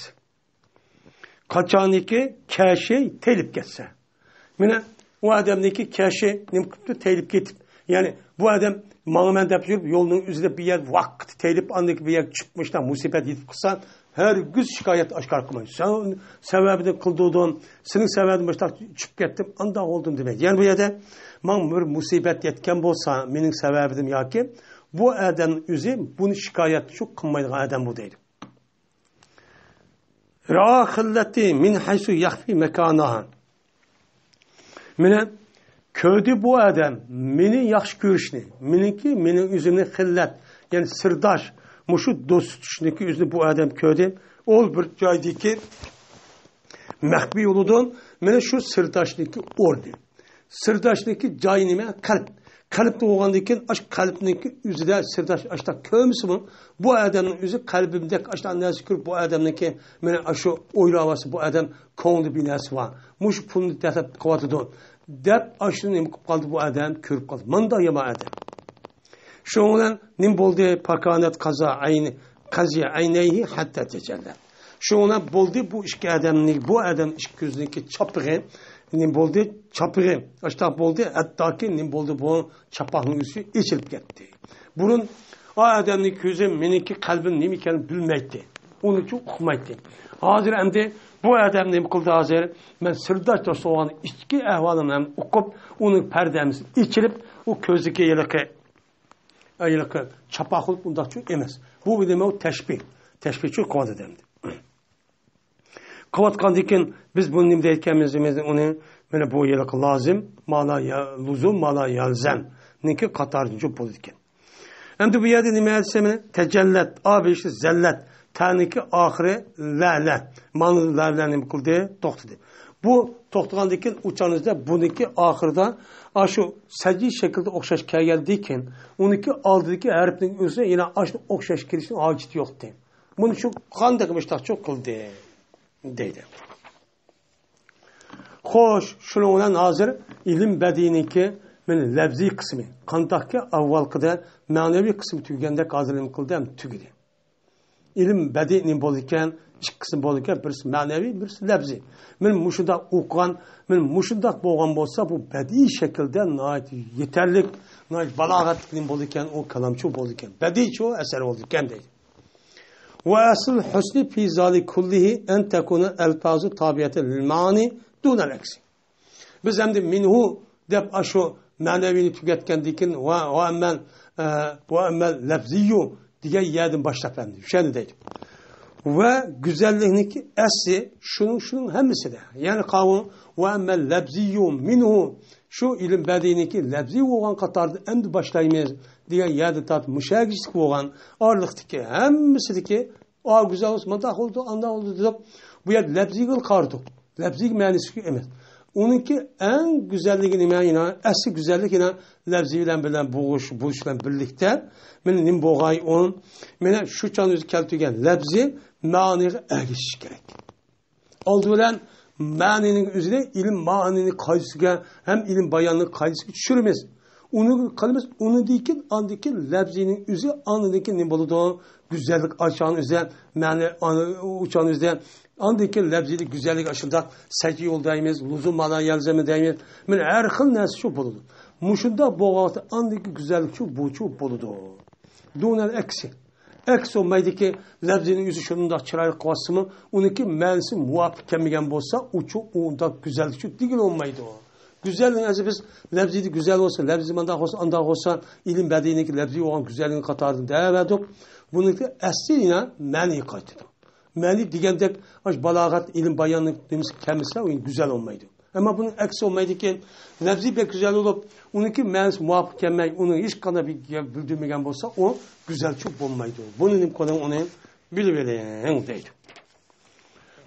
قاچانكى كەشى تېيىلىپ كەتسە. مانا ئۇ ئادەمنىڭكى كەشى نېمە قىپتۇ؟ تېيىلىپ كېتىپ. يەنى بۇ ئادەم ماڭىمەن دەپ يۈرۈپ، يولنىڭ ئۆزىدە بىر يەر ۋاقىت تېيىلىپ، ئاندىن كېيىن بىر يەرگە چۈشۈپ، مۇشۇنداق مۇسىبەت يېتىپ قالسا، ھەرگىز شىكايەت ئاشكارا قىلمايدۇ. سەن سەۋەبىدىن قىلدۇردۇم، سېنىڭ سەۋەبىدىن مۇشۇنداق چۈشۈپ كەتتىم، ئانداق بولدۇم دېمەيدۇ. يەنى بۇ يەردە ماڭا بىر مۇسىبەت يەتكەن بولسا، مېنىڭ سەۋەبىدىن ياكى، بۇ ئادەم ئۆزى بۇنى شىكايەت شۇ قىلمايدىغان ئادەم بۇ دەيدۇ. رائا خىللەتنى مىن ھەيسۇ يەخفى ماكانىھا. مانا كۆردى بۇ ئادەم مېنى ياخشى كۆرۈشنى، مېنىڭكى، مېنىڭ ئۆزۈمنى خىللەت، يەنى سىرداش، مۇشۇ دوست تۇتۇشنىكى ئۆزىنى بۇ ئادەم كۆردى. ئۇ بىر جايدىكى مەخپىي بولىدۇ. مانا شۇ سىرداشنىڭكى ئورنى. سىرداشنىڭكى جايى نېمە؟ قەلب. قەلبتە بولغاندىن كېيىن، ئاشۇ قەلبنىڭكى ئۆزىدە سىرداش ئاشتاق كۆرمىسىمۇ، بۇ ئادەمنىڭ ئۆزى قەلبىمدەك ئاشتاق نەرسە كۆرۈپ، بۇ ئادەمنىڭكى، مانا ئاشۇ ئويلاۋاتسا، بۇ ئادەم كۆڭلىدە بىر نەرسە بار. مۇشۇ پۇلنى تەلەپ قىلىۋاتىدۇ، دەپ، ئاشۇنى نېمە قىلىپ قالدى بۇ ئادەم؟ كۆرۈپ قالدى. مانداق يامان ئادەم. شۇنىڭ بىلەن نېمە بولدى؟ پاكانەت قازا ئەينى، قەزىيە ئەينەيھى ھەتتا تەجەللە. شۇنىڭ بىلەن بولدى، بۇ ئىككى ئادەمنىڭ، بۇ ئادەم ئىككى كۆزىنىڭكى چاپىقى نېمە بولدى؟ چاپىقى ئاشتاق بولدى، ھەتتاكى نېمە بولدى؟ بۇ چاپاقنىڭ ئۈستى ئېچىلىپ كەتتى. بۇرۇن ئا ئادەمنىڭ كۆزى مېنىڭكى قەلبىم نېمە ئىكەنلىكىنى بىلمەيتتى. ئۇنى ئۇقمايتتى. ھازىر ئەمدى بۇ ئادەم نېمە قىلدى ھازىر؟ مەن سىرداش دوست بولغان ئىچكى ئەھۋالىمنى ئۇقۇپ، ئۇنىڭ پەردە ئەمىسى ئېچىلىپ، ئۇ كۆزىدىكى ھېلىقى، ھېلىقى چاپاق بولۇپ ئۇنداقچۇ ئەمەس. بۇ نېمە؟ ئۇ تەشبىھ. تەشبىھچۇ قىلىۋاتىدۇ ئەمدى. قىلىۋاتقاندىن كېيىن بىز بۇنى نېمە دەيدىكەنمىز؟ ئۇنى، مانا بۇ ھېلىقى لازىم، مالا يا-، لۇزۇم، مالا يەلزەمنىڭكى قاتارىدىن جۈپ بولىدىكەن. ئەمدى بۇ يەردە نېمە دېسە، مانا تەجەللەت، ئا بېشى زەللەت، تەنىڭكى ئاخىرى لەلە. مانا لەلە نېمە قىلدى؟ توختىدى. بۇ توختىغاندىن كېيىن ئۇچانىزدا بۇنىڭكى ئاخىرىدا ئاشۇ سەجدە شەكلىدە ئوخشاش كەلگەندىن كېيىن، ئۇنىڭكى ئالدىدىكى ھەرپنىڭ ئۆزى يەنە ئاشۇ ئوخشاش كېلىشنىڭ ھاجىتى يوقتى. بۇنى شۇ قانداق مۇشتاقچۇ قىلدى دەيدۇ. خوش، شۇنىڭ بىلەن ھازىر ئىلىم بەدىئىنىڭكى مانا لەپزىي قىسمى، قانداقكى ئاۋۋالقىدا مەنىۋى قىسمى تۈگىگەندەك ھازىر نېمە قىلدى؟ ھەم تۈگىدى. ئىلىم بەدىئىي نېمە بولىدىكەن؟ ئىككى قىسىم بولىدىكەن، بىرسى مەنىۋى، بىرسى لەپزىي. مانا مۇشۇنداق ئوقۇغان، مانا مۇشۇنداق بولغان بولسا، بۇ بەدىئىي شەكىلدە ناھايىتى يېتەرلىك، ناھايىتى بالاغەتلىك نېمە بولىدىكەن؟ ئۇ كالامچۇ بولىدىكەن، بەدىئىيچۇ ئەسەر بولىدىكەن دەيدۇ. ۋە ئەسلۇل ھۇسنى فى زالىكە كۇللىھى ئەن تەكۇنە ئەلفازۇ تابىئەتەن لىل مەئانى دۇنەل ئەكسى. بىز ئەمدى مىنھۇ دەپ ئاشۇ مەنەۋىنى تۈگەتكەندىن كېيىن ۋە، ۋە ئەممەل، ئە، ۋە ئەممەل لەفزىيۇ دېگەن يەردىن باشلاپ ئەمدى شۇنى دەيدۇ. ۋە گۈزەللىكنىڭكى ئەسلى شۇنىڭ، شۇنىڭ ھەممىسىدە. يەنى قاۋۇ ۋە ئەممەل لەفزىيۇ مىنھۇ، شۇ ئىلىم بەدىئىنىڭكى لەپزىي بولغان قاتاردا ئەمدى باشلايمىز دېگەن يەردىن تارتىپ مۇشۇ يەرگىچىلىك بولغان ئارىلىقتىكى ھەممىسىدىكى ئا گۈزەل بولسا مانداق بولىدۇ، ئانداق بولىدۇ دەپ، بۇ يەردە لەپزىيگىلا قارىدۇق. لەپزىيگە مەنىسى ئەمەس. ئۇنىڭكى ئەڭ گۈزەللىكى نېمە؟ يەنە ئەسلى گۈزەللىك يەنە لەپزى بىلەن، بىلەن بوغۇش، بولۇش بىلەن بىرلىكتە، مانا نېمە بولغاي ئۇ؟ مانا شۇ چاغنىڭ ئۆزى كەلتۈرگەن لەپزى مەنىگە ئەگىشىش كېرەك. ئالدى بىلەن مەنىنىڭ ئۆزىنى ئىلىم مەنىنى قائىدىسىگە ھەم ئىلىم باياننىڭ قائىدىسىگە چۈشۈرىمىز. ئۇنى قىلىمىز، ئۇنىڭدىن كېيىن ئاندىن كېيىن لەپزىنىڭ ئۆزى ئاندىن كېيىن نېمە بولىدۇ؟ گۈزەللىك ئاشان ئۆزى، مەنە ئۇچان ئۆزى. ئاندىن كېيىن لەپزىنىڭ گۈزەللىكى ئاشۇنداق سەجى يول دەيمىز، لۇزۇم مانا يەلزەمە دەيمىز. مانا ھەر خىل نەرسە شۇ بولىدۇ. مۇشۇنداق بولغان ۋاقىتتا ئاندىن كېيىن گۈزەللىك شۇ، بۇ شۇ بولىدۇ. دۇنەل ئەكسى. ئەكس بولمايدىكى، لەپزىنىڭ ئۆزى شۇنداق چىرايلىق قىلىۋاتسىمۇ، ئۇنىڭكى مەنىسى مۇۋاپىق كەلمىگەن بولسا، ئۇچۇ ئۇنداق گۈزەللىكچۇ دېگىلى بولمايدۇ. گۈزەلنىڭ ئەزى بىز لەپزىدە گۈزەل بولسا، لەپزى مانداق بولسا، ئانداق بولسا، ئىلىم بەدىئىنىڭكى لەپزى بولغان گۈزەللىكنىڭ قاتارىدىن دەۋەردۇق. بۇنىڭكى ئەسلى يەنە مەنىگە قايتىدۇ. مەنى دېگەندەك، ئاشۇ بالاغەت، ئىلىم باياننىڭ نېمىسى كەلمىسە، ئۇ يەنە گۈزەل بولمايدۇ. ئەمما بۇنىڭ ئەكسى بولمايدىكەن، لەپزى بەك گۈزەل بولۇپ، ئۇنىڭكى مەنىسى مۇۋاپىق كەلمەي، ئۇنى ھېچقانداق بىر گەپ بىلدۈرمىگەن بولسا، ئۇ گۈزەلچۇ بولمايدۇ. بۇنى نېمە قىلىڭ، ئۇنى بىلىۋېلىڭ دەيدۇ.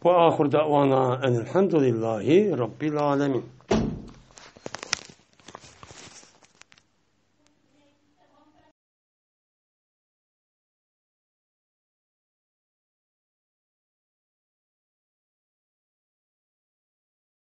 وآخر دعوانا أن الحمد لله رب العالمين.